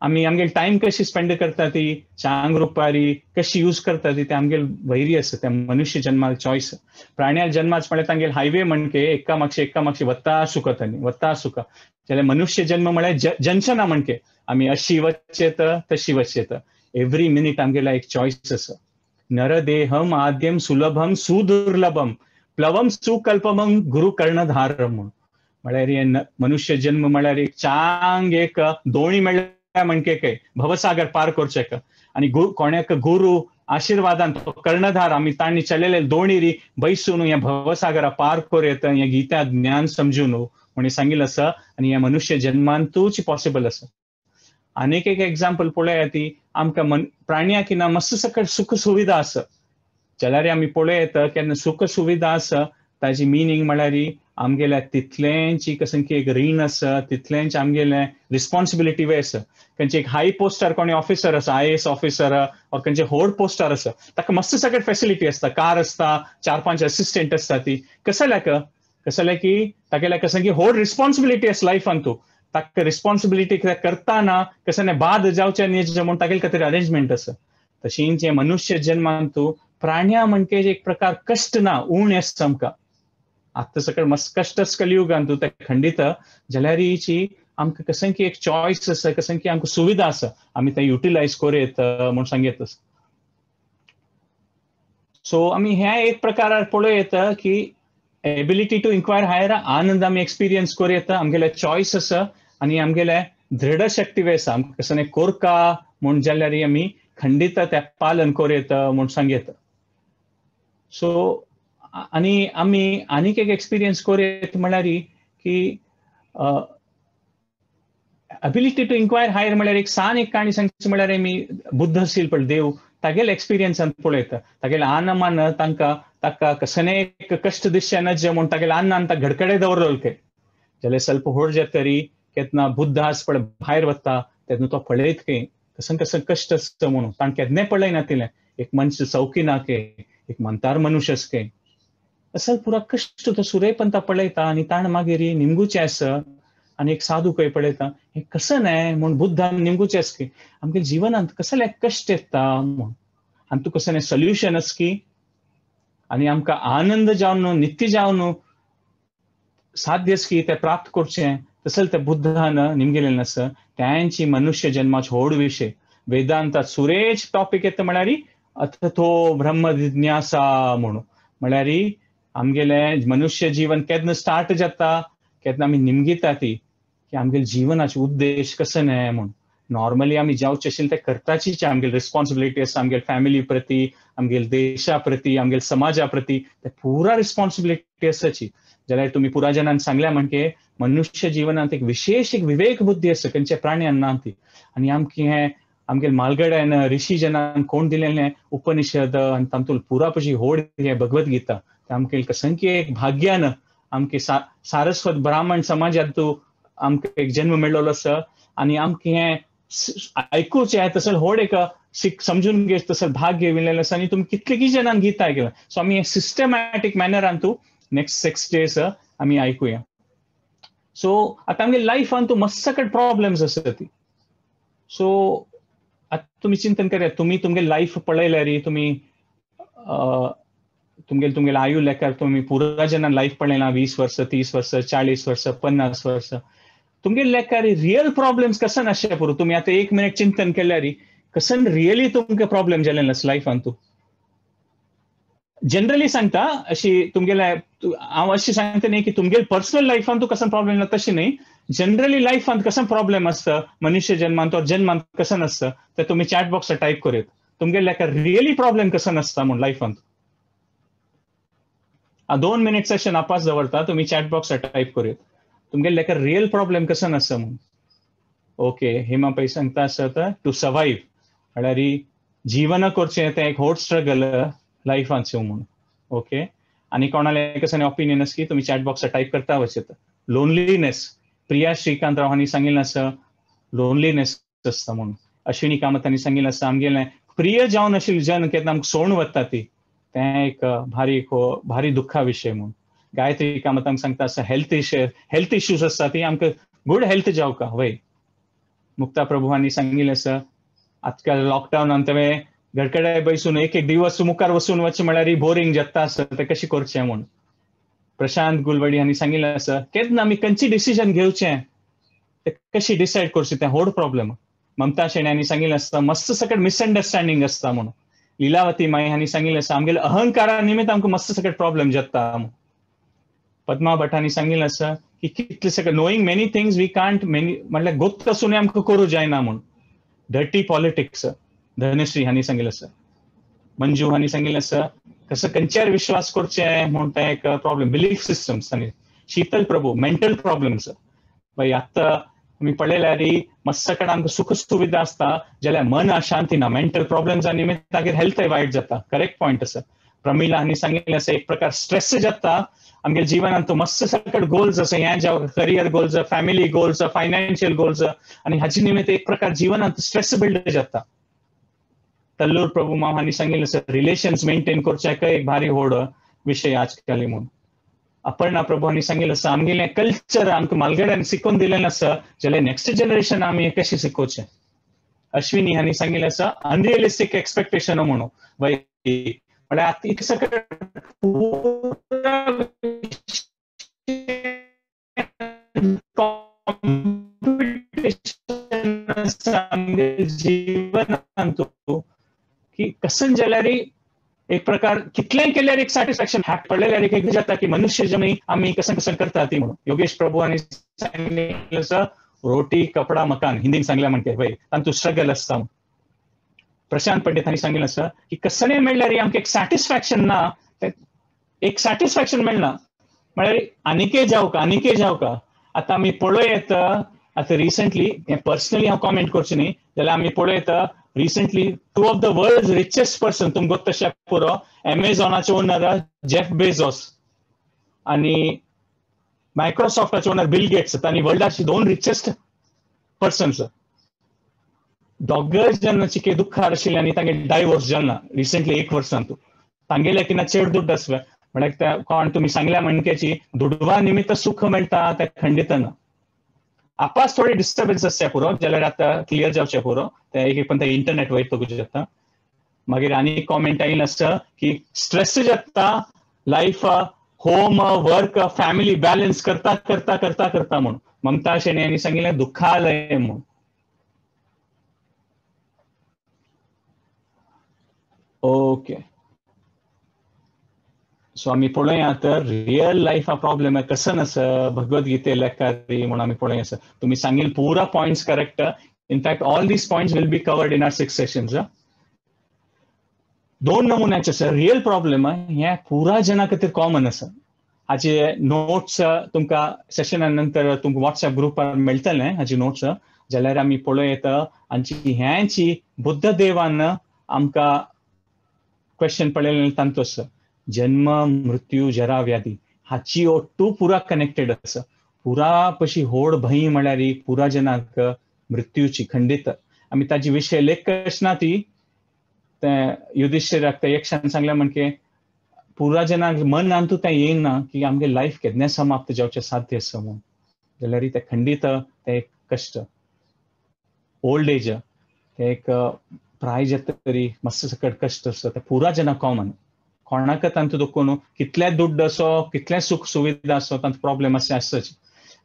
आमी आमगेले टायम कशी स्पेंड करता ती चांग रुपारी कशी यूज करता ती ते आमगेले वैरी आसा त्या मनुष्य जन्माल चॉयस. प्राण्याल जन्माच म्हळ्यार तांगेले हायवे म्हणके एका मागशे एका मागशे वता सुका तांणी वता सुका. जाल्यार मनुष्य जन्म म्हळ्यार जंक्शना म्हणके आमी अशी वचचेत तशी वचचेत, एवरी मिनीट आमगेला एक चॉयस आसा. नरदेहम आद्यम सुलभम सुदुर्लभम प्लवम सुकल्पमम गुरु कर्णधार म्हूण. म्हळ्यार हे मनुष्य जन्म म्हळ्यार एक चांग एक दोणी मेळ्ळ्या म्हणके काय भवसागर पार करचें. आनी कोणाक गुरु आशिर्वादान तो कर्णधार आमी तांणी चलयले दोणी बैसून ह्या भवसागरा पार करूं येता, हें गीता ज्ञान समजून म्हण सांगिल्लें आसा. आनी ह्या मनुष्य जन्मांतूच पॉसिबल आसा. आनीक एक एग्जाम्पल पळोवया ती आमकां प्राण्याक ना मस्त सकट सुख सुविधा आसा. जाल्यार आमी पळोवया येता केन्ना सुख सुविधा आसा ताजी मिनींग म्हळ्यार आमगेल्या तितलेंच कशें की एक रीण आसा, तितलेंच आमगेलें रिस्पॉन्सिबिलिटी वे आसा. खंयचे एक हाय पोस्टार कोणी ऑफिसर आसा, आयएएस ऑफिसर ऑर खंयचे होड पोस्टार आसा, ताका मस्त सकट फेसिलिटी आसता, कार आसता, 4-5 असिस्टंट आसता. ती कसल्याक कसल्याक की तागेल्या कशें की होड रिस्पॉन्सिबिलिटी आसा लायफान तूं ताका रिस्पॉन्सिबिलिटी करतना कशें न्ही बाद जावचें न्ही म्हूण तागेले खातीर अरेंजमेंट आसा. तशींच हें मनुष्य जन्मान तूं प्राण्या म्हणके एक प्रकार कश्ट ना उण आसता आमकां. आतां सकळ मस्त कश्ट कलियुगान तूं तें खंडीत. जाल्यार आमकां कशें की एक चॉयस आसा, कशें की आमकां सुविधा आसा, आमी तें युटिलायज करूं येता म्हूण सांगयत आसा. सो आमी ह्या एक प्रकारार पळोवं येता की एबिलिटी टू इन्क्वायर हायर, आनंद आमी एक्सपिरियन्स करूं येता, आमगेले चॉयस आसा आनी आमगेले दृढ शक्ती आसा आमकां कसने कोरका म्हूण जाल्यार आमी खंडित त्या पालन कोरयत म्हूण सांगयत. सो आनी आमी आनीक एक एक्सपिरियन्स कोरयत म्हळ्यार की एबिलिटी टू इन्क्वायर हायर म्हळ्यार एक सान एक काणी सांगची म्हळ्यार आमी बुद्धशील पळय देव तागेले एक्सपिरियन्सान पळयता तागेले आनमान तांकां ताका कसने एक कश्ट दिसचें नजे म्हूण तागेले अन्नान ताका घडकडे दवरलो के जाल्यार स्वल्प व्हड जातरी केन्ना बुद्ध आस पळय भायर वता तेन्ना तो पळयत के कसं कसं कश्ट आसता म्हणून ताण केन्नाय पळयना एक मनश चौकी ना के एक मंतार मनुष्य के असल पुरा कश्ट तो सुरेपंता पळयता आनी ताण मागीर निमगुचें आसा आनी एक साधू खंय पळयता हें कसं न्हय म्हूण बुद्धान निमगुचें आसा की आमगे जिवनांत कसले कश्ट येता म्हूण आनी तूं कसलें सोल्युशन आसा की आनी आमकां आनंद जावन नित्य जावन साध्य आसा की तें प्राप्त करचें तसलें तें बुद्धान निमगेलें आसा. त्यांची मनुष्य जन्माचो व्हड विशय वेदांतात सुरेश टॉपीक येता म्हळ्यार अथतो ब्रह्म जिज्ञासा म्हणून म्हळ्यार आमगेलें मनुष्य जीवन केन्ना स्टार्ट जाता केन्ना आमी निमगिता ती की आमगेले जिवनाचो उद्देश कसो न्हय म्हूण. नॉर्मली आमी जावचें आशिल्लें तें करताचीच आमगेली रिस्पॉन्सिबिलिटी आसा आमगेले फॅमिली प्रती आमगेले देशा प्रती आमगेले समाजा प्रती ते पुरा रिस्पॉन्सिबिलिटी आसाची. जाल्यार तुमी पुरा जनान सांगल्या म्हणजे मनुष्य जिवनांत एक विशेष एक विवेक बुद्धी आसा खंयच्या प्राण्यान ना ती आनी आमकां हें आमगेले मालगड्यान ऋषी जनान कोण दिलेलें उपनिषद आनी तातूंत पुरा पशी व्हड हें भगवत गीता आमकां कसंकी एक भाग्यान आमकां सारस्वत ब्राह्मण समाजांत आमकां एक जन्म मेळ्ळो आसा आनी आमकां हें आयकुचें तसलें व्हड एक समजून घे तसलें भाग्य मेळ्ळेलें आसा आनी तुमी कितलेकी जणांक गीता आयकलां. सो आमी सिस्टमॅटीक मॅनरान तूं नेक्स्ट 6 डेज आमी आयकुया. सो आतां आमगे लायफान तूं मस्त सकट प्रॉब्लम्स आसा ती. सो आतां तुमी चिंतन करया तुमी तुमगे लायफ पळयल्यार तुमी तुमगेले तुमगेले आयु लेखार तुमी पुरा जणां लायफ पळयला 20 वर्सां 30 वर्सां 40 वर्सां 50 वर्सां तुमगेले लेखार रियल प्रॉब्लम्स कसन आसचे पुरो. तुमी आतां एक मिनट चिंतन केल्यार कसन रियली तुमकां प्रॉब्लम जाले नासता लायफान. तूं जनरली सांगता अशी तुमगेले हांव अशी सांगता न्ही की तुमगेले पर्सनल लायफान तूं कसो प्रॉब्लम ना तशें न्ही, जनरली लायफान कसो प्रॉब्लम आसता मनुष्य जन्मांत और जन्मांत कसो नासता ते तुमी चॅट बॉक्सार टायप करूं येता तुमगेले लेखार रियली प्रॉब्लम कसो नासता म्हूण लायफान. 2 मिनट सेशन आपास दवरता तुमी चॅट बॉक्सार टायप करूं येता तुमगेले लेखार रियल प्रॉब्लम कसो नासता म्हूण. ओके हेमा पै सांगता आसता टू सर्वायव म्हळ्यार जीवन करचें तें एक व्हड स्ट्रगल लायफांचें म्हूण. ओके आनी कोणाले कसलें ओपिनियन आसा की तुमी चॅट बॉक्सार टायप करता वचत. लोनलीनेस प्रिया श्रीकांत राव हांणी सांगिल्लें आसा लोनलीनेस आसता म्हूण. अश्विनी कामत हांणी सांगिल्लें आसा आमगेलें प्रिय जावन आशिल्लें जन केन्ना आमकां सोडून वता ती तें एक भारी भारी दुख्खा विशय म्हूण. गायत्री कामत आमकां सांगता आसा हेल्थ इश्यूज आसता ती आमकां गुड हेल्थ जावका वय. मुक्ता प्रभू हांणी सांगिल्लें आसा आजकाल लॉकडावनान तुवें घरकडे बैसून एक एक दिवस मुखार वचून वचचें म्हळ्यार बोरींग जाता आसा तें कशें करचें म्हूण. प्रशांत गुलवडी हांणी सांगिल्लें आसा केन्ना आमी खंयची डिसिजन घेवचें तें कशी डिसायड करचें तें व्हड प्रॉब्लम. ममता शेणे हांणी सांगिल्लें आसता मस्त सकट मिसअंडरस्टँडींग आसता म्हूण. लिलावती माई हांणी सांगिल्लें आसा आमगेले अहंकारा निमित्त आमकां मस्त सकट प्रॉब्लम जाता म्हूण. पद्मा भट हांणी सांगिल्लें आसा की कितले सकट knowing many things we can't many म्हळ्यार गोत्त आसूनय आमकां करूं जायना म्हूण. डर्टी पॉलिटिक्स धनश्री हांणी सांगिल्लें आसा. मंजू हांणी सांगिल्लें आसा कसो खंयच्यार विश्वास करचें म्हूण तें एक प्रॉब्लम बिलीफ सिस्टम्स. आनी शीतल प्रभू मेंटल प्रॉब्लम्स बाय आतां आमी पळयल्यार मस्त कडेन आमकां सुख सुविधा आसता जाल्यार मन अशांती ना मेंटल प्रॉब्लम्स निमित्त तागेर हेल्थय वायट जाता. करेक्ट पॉयंट आसा. प्रमिला हांणी सांगिल्लें आसा एक प्रकार स्ट्रेस जाता आमगे जिवनांत मस्त सकट गोल्स आसा हें जावं career goals family goals financial goals आनी हाचे निमित्त एक प्रकार जिवनांत स्ट्रेस बिल्ड जाता. तल्लूर प्रभू माम हांणी सांगिल्लें आसा रिलेशन्स मेंटेन करचें एक भारी व्हड विशय आजकाल म्हूण. अपर्णा प्रभू हांणी सांगिल्लें आसा आमगेलें कल्चर आमकां मालगड्यान शिकोवन दिलें आसा जाल्यार नेक्स्ट जनरेशन आमी कशें शिकोवचें. अश्विनी हांणी सांगिल्लें आसा अनरियलिस्टीक एक्सपेक्टेशन म्हणून वय म्हळ्यार आतां इतलें सगळें कॉम्पिटिशन आसा आमगे जिवनांत की कसन जाल्यार एक प्रकार कितलेंय केल्यार एक सॅटिस्फॅक्शन हॅप पडलेल्यार एक जाता की मनुष्य जमी आमी कसन कसन करता ती म्हणून. योगेश प्रभू हांणी सांगिल्लें आसा रोटी कपडा मकान हिंदीन सांगल्या म्हणके वय तांतू स्ट्रगल आसता. प्रशांत पंडित हांणी सांगिल्लें आसा की कसलें मेळ्ळ्यार आमकां एक सॅटिस्फॅक्शन ना, एक सॅटिस्फॅक्शन मेळना, म्हळ्यार आनिके जावं का आनिके जावं का. आतां आमी पळोवं येता, आतां रिसंटली पर्सनली हांव कॉमेंट करचें न्ही जाल्यार आमी पळोवं येता recently two of the world richest person तुमकां गोत्त आसल्यार पुरो, एमेझॉनाचे ओनर जेफ बेझोस आनी मायक्रोसॉफ्टाचे ओनर बिल गेट्स, तांणी वर्ल्डाचे दोन रिचेस्ट पर्सन्स. दोगय जाणांची कितें दुख्खार आशिल्लें आनी तांगे डायवोर्स जाल ना रिसंटली एक वर्सान. तांगेले कितें चड दुड्ड आसले म्हळ्यार कोण तुमी सांगल्या म्हणकेची दुडवा निमित्त सुख मेळटा तें खंडीत ना. आपास थोडी डिस्टर्बन्स आसच्या पुरो जाल्यार आतां क्लियर जावचें पुरो, तें एक पण तें इंटरनेट वयर तकूच जाता. मागीर आनी कॉमेंट आयिल्लो आसता की स्ट्रेस जाता life home work family balance करता करता करता करता म्हूण. ममता शेणी हांणी सांगिल्लें दुखालय म्हूण. ओके, सो आमी पळोवया तर रियल लायफा प्रॉब्लेम कसन आसा भगवद्गीते लेखारी म्हूण आमी पळोवया आसा. तुमी सांगिल्ले पुरा points correct, in fact all these points will be covered in our 6 sessions. दोन नमुन्याचे आसा रियल प्रॉब्लेम, हे पुरा जना खातीर कॉमन आसा. हाचे नोट्स तुमकां सेशना नंतर तुमकां वॉट्सएप ग्रुपार मेळटले हाचे नोट्स, जाल्यार आमी पळोवं येता. आनी ह्याची बुद्धदेवान आमकां क्वेश्चन पळयलें तांतू आसा जन्म मृत्यू जरा व्याधी हाची ओट्टू पुरा कनेक्टेड आसा. पुरा पशी होड भंय म्हळ्यार पुरा जनाक मृत्यूची खंडीत. आमी ताजी विशय लेख ना ती तें युधिश्ठिराक त्या यक्षान सांगलें म्हणके पुरा जनाक मनांतू तें येयना की आमगे लायफ केन्ना समाप्त जावचें साध्य आसा म्हूण, जाल्यार तें खंडीत तें एक कश्ट. ओल्ड एज तें एक प्राय जाता तरी मातसो सकट कश्ट आसा, तें पुरा जना कॉमन. कोणाक तांतू दुखून कितले दुड्ड आसो कितले सुख सुविधा आसो तांचो प्रॉब्लेम आसा आसच.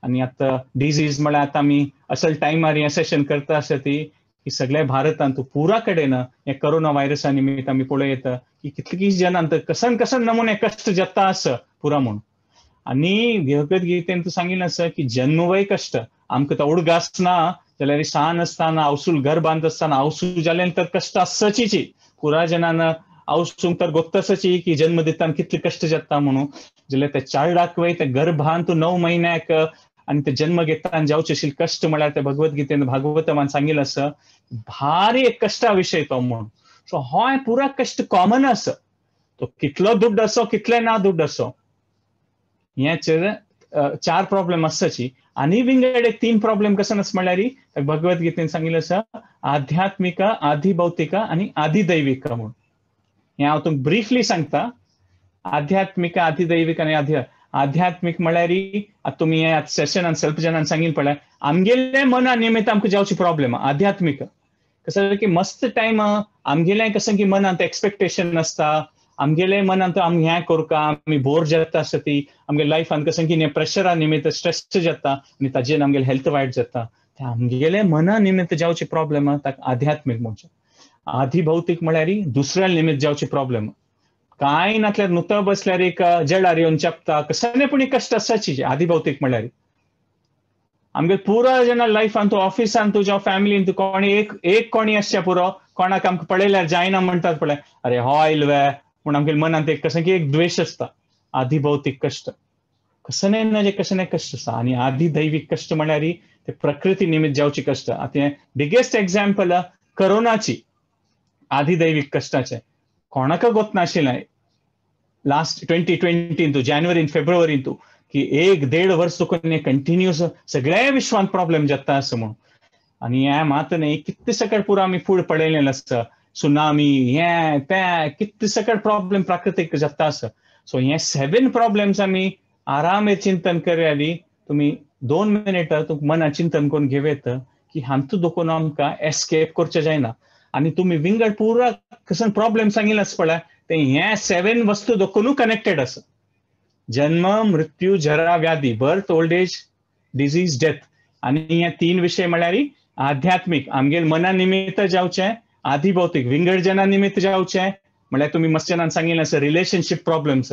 आनी आतां डिजीज म्हळ्यार आतां आमी असल टायमार हें सेशन करता आसा ती की सगळ्या भारतांत पुरा कडेन हे कोरोना व्हायरसा निमित्त आमी पळोवं येता की कितलीं जणांत कसन कसन नमुने कश्ट जाता आसा पुरा म्हूण. आनी भगवद्गीतेन सांगिल्लें आसा की जन्मवय कश्ट, आमकां तो उडगास ना जाल्यार सान आसतना आवसूल घर बांदता आसतना आवसू जालें तर कश्ट आसचीच. पुरा जणान आवसूंक तर गोत्तसची की जन्म दिताना कितले कश्ट जाता म्हणून, जाल्यार ते चारडाक वय ते गर्भांत 9 म्हयन्याक आनी ते जन्म घेतना जावचे आशिल्ले कश्ट म्हळ्यार ते भगवद्गीतेन भागवतमान सांगिल्लें आसा भारी एक कश्टा विशय तो म्हूण. सो हो पुरा कश्ट कॉमन आसा, तो कितलो दुड्ड आसो कितले ना दुड्ड आसो हेचेर 4 प्रॉब्लेम आसची. आनी विंगड एक 3 प्रॉब्लेम कसन आसा म्हळ्यार भगवद्गीतेन सांगिल्लें आसा आध्यात्मिक आधिभौतिक आनी आधिदैविक म्हूण. हें हांव तुमकां ब्रिफली सांगता. आध्यात्मिक आधिदैविक आनी आध्यात्मिक म्हळ्यार आतां तुमी हें आतां सेशनान सेल्फ जनान सांगिल्लें पळय आमगेले मना निमित्त आमकां जावची प्रॉब्लेम आध्यात्मिक. कसं की मस्त टायम आमगेलें कसं की मनांत एक्सपेक्टेशन आसता, आमगेले मनांत आमी हें करूं आमी बोर जाता आसता ती आमगे लायफान कसं की प्रेशरा निमित्त स्ट्रेस जाता आनी ताजेर आमगेले हेल्थ वायट जाता. ते आमगेले मना निमित्त जावचे प्रॉब्लेम ताका आध्यात्मिक म्हणचें. आधिभौतिक म्हळ्यार दुसऱ्या निमित्त जावचे प्रॉब्लेम, कांय नातल्यार नुतो बसल्यार एक जळार येवन चेपता कसलें पूण कश्ट आसाची आधिभौतिक म्हळ्यार. आमगे पुरा जेन्ना लायफान तूं ऑफिसान तुज्या फॅमिलीन तूं कोणी एक एक कोणी आसचें पुरो कोणाक आमकां पळयल्यार जायना म्हणटात पळय अरे हो आयल वे पूण आमगे मनांत एक कशें की एक द्वेश आसता. आधिभौतिक कश्ट कसलें ना जे कसलें कश्ट आसता. आनी आधिदैविक कश्ट म्हळ्यार ते प्रकृती निमित्त जावचे कश्ट. आतां हें बिगेस्ट एग्जाम्पल कोरोनाची आधिदैविक कश्टाचें कोणाक गोत नाशिल्लें लास्ट 2020 जानेवारीन फेब्रुवारीन तूं की 1-1.5 वर्स तुका कंटिन्युअस सगळ्या विश्वांत प्रॉब्लेम जाता आसा म्हूण. आनी हें मात न्ही कितले सकट पुरो आमी फूड पळयलें आसता सुनामी हें तें कितले सकट प्रॉब्लेम प्राकृतीक जाता आसा. सो हे 7 प्रॉब्लेम्स आमी आरामे चिंतन करया. तुमी 2 मिनटां तुमकां मनां चिंतन करून घेवं की हांतू दोकोन आमकां एस्केप करचें जायना. आनी तुमी विंगड पुरा कसन प्रॉब्लेम सांगिल्लें आसा पळय ते हे 7 वस्तू दोकोनू कनेक्टेड आसा. जन्म मृत्यू जरा व्याधी birth old age disease death. आनी हे 3 विशय म्हळ्यार आध्यात्मिक आमगेल मना निमित्त जावचें, आधिभौतिक विंगड जना निमित्त जावचें म्हळ्यार तुमी मस्त जणान सांगिल्लें आसा रिलेशनशीप प्रॉब्लेम्स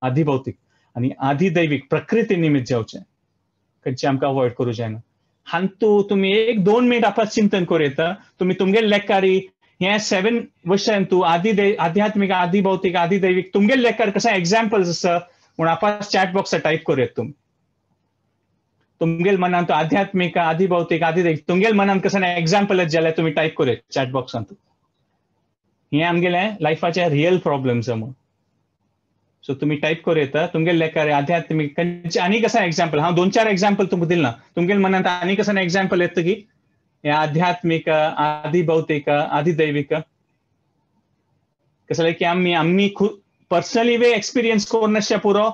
आधिभौतिक, आनी आधिदैविक प्रकृती निमित्त जावचें खंयचें आमकां अवॉयड करूं जायना. हांतू तुमी 1-2 मिनिट आपस चिंतन करूं येता. तुमी तुमगेले लेखारी हे 7 विशयान तूं आदि आध्यात्मिक, आदि भौतिक, आदि दैविक तुमगेले लेखार कशें एग्जाम्पल्स आसा म्हूण आपस चॅट बॉक्सार टायप करूं येता. तुमी तुमगेले मनांत आध्यात्मिक, आदि भौतिक, आदि दैविक तुमगेले मनांत कशें एग्जाम्पल जाल्यार तुमी टायप करूं येता चॅट बॉक्सांत. हे आमगेले लायफाचे रियल प्रॉब्लम्स म्हूण. सो तुमी टायप करूं येता तुमगेले लेखार आध्यात्मिक आनी कशें एग्जाम्पल. हांव 2-4 एग्जाम्पल तुमकां दिलना, तुमगेले मनांत आनी कशें एग्जाम्पल येता की हे आध्यात्मिक, आदि भौतिक, आदि दैविक कसले की आमी आमी पर्सनली वे एक्सपिरियन्स करून नासचे पुरो,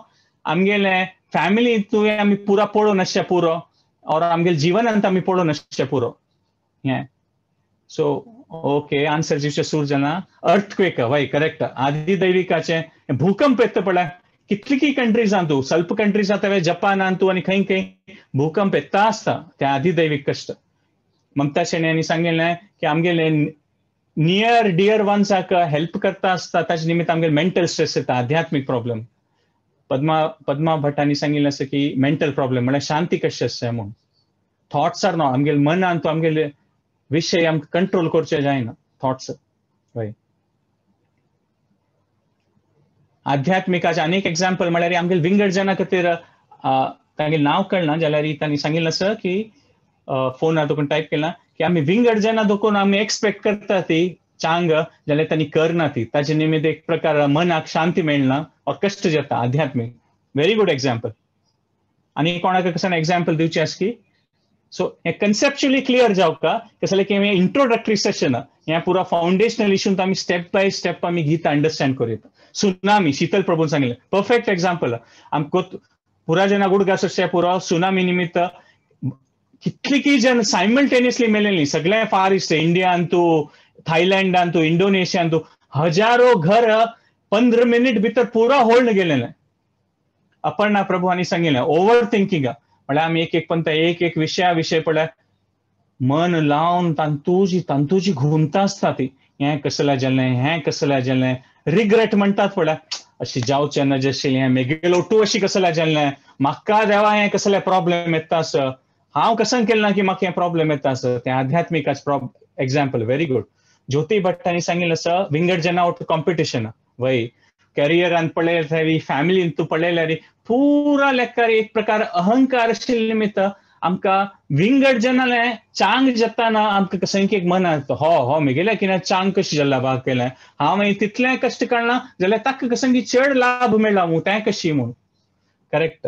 आमगेले फॅमिली तुवें आमी पुरा पळोवन नासचे पुरो, और आमगेले जिवनांत आमी पळोवन नासचे पुरो हें. सो ओके आन्सर दिवचें सुरू जालां. अर्थक्वेक वय करेक्ट. आदि दैविकाचें भूकंप येता पळय कितली कंट्रीजांत तूं स्वल्प कंट्रीज आतां जपानांत तूं आनी खंय खंय भूकंप येता आसता ते आदि दैविक कश्ट. ममता शेणयांनी सांगिल्लें की आमगेले नियर डियर वन्साक हेल्प करता आसता ताचे निमित्त आमगेले मेंटल स्ट्रेस येता, आध्यात्मीक प्रॉब्लम. पद्मा भट्टांनी सांगिल्लें आसा की मेंटल प्रॉब्लम म्हळ्यार शांती कशी आसता म्हूण. थॉट्स are not आमगेले मनान तो आमगेले विशय आमकां कंट्रोल करचे जायना थॉट्स. हय आध्यात्मिकाचे आनीक एग्जाम्पल म्हळ्यार आमगेले विंगड जना खातीर तांगेलें नांव कळना जाल्यार तांणी सांगिल्लें आसा की फोनार दोकून टायप केला की आमी विंगड जना दोकून आमी एक्सपेक्ट करता ती चांग जाल्यार तांणी करना ती, ताचे निमित्त एक प्रकार मनाक शांती मेळना और कश्ट जाता. आध्यात्मीक व्हेरी गुड एग्जाम्पल. आनी कोणाक कशें एग्जाम्पल दिवचें आसा की सो हें कन्सेप्च्युअली क्लियर जावका कसलें की हें इंट्रोडक्टरी सेशन हें पुरा फावंडेशनल इशून आमी स्टेप बाय स्टेप आमी गीता अंडरस्टँड करूं येता. सुनामी शीतल प्रभून सांगिल्लें परफेक्ट एग्जाम्पल. आमकां पुरा जेन्ना गुडगास आसचे पुरो सुनामी निमित्त कितली जन सायमल्टेनियसली मेलेली सगळे फार इस्ट इंडियान तूं, थायलंडान तूं, इंडोनेशियान तूं हजारो घर 15 मिनिट भितर पुरा होल्ड गेलेलें. अपर्णा प्रभू हांणी सांगिल्लें ओवर थिंकिंग म्हळ्यार आमी एक एक पंत एक एक विशया विशय पळय मन लावन तांतूजी तांतूजी घुमता आसता ती हें कसलें जालें हें कसलें जालें रिग्रेट म्हणटात पळय अशी जावचें ना जशें हें मेगेलो टू अशी कसलें जालें म्हाका देवा हें कसलें प्रॉब्लम येता आसा हांव कसन केलें ना की म्हाका हें प्रॉब्लम येता आसा. तें आध्यात्मिकाच एक्जाम्पल व्हेरी गुड. ज्योती भट्टांनी सांगिल्लें आसा विंगड जना आउट कॉम्पिटिशन वय करियरान पळयल्यार फॅमिलीन तूं पळयल्यार पुरा लेखार एक प्रकार अहंकार आशिल्ले निमित्त आमकां विंगड जनाले चांग जाताना आमकां कशें एक मनांत हो हो मेगेल्या कितें चांग कशें जाला भाग केलें हांव मागीर तितलें कश्ट काडना जाल्यार ताका कशें चड लाभ मेळ्ळा म्हूण तें कशी म्हूण. करेक्ट.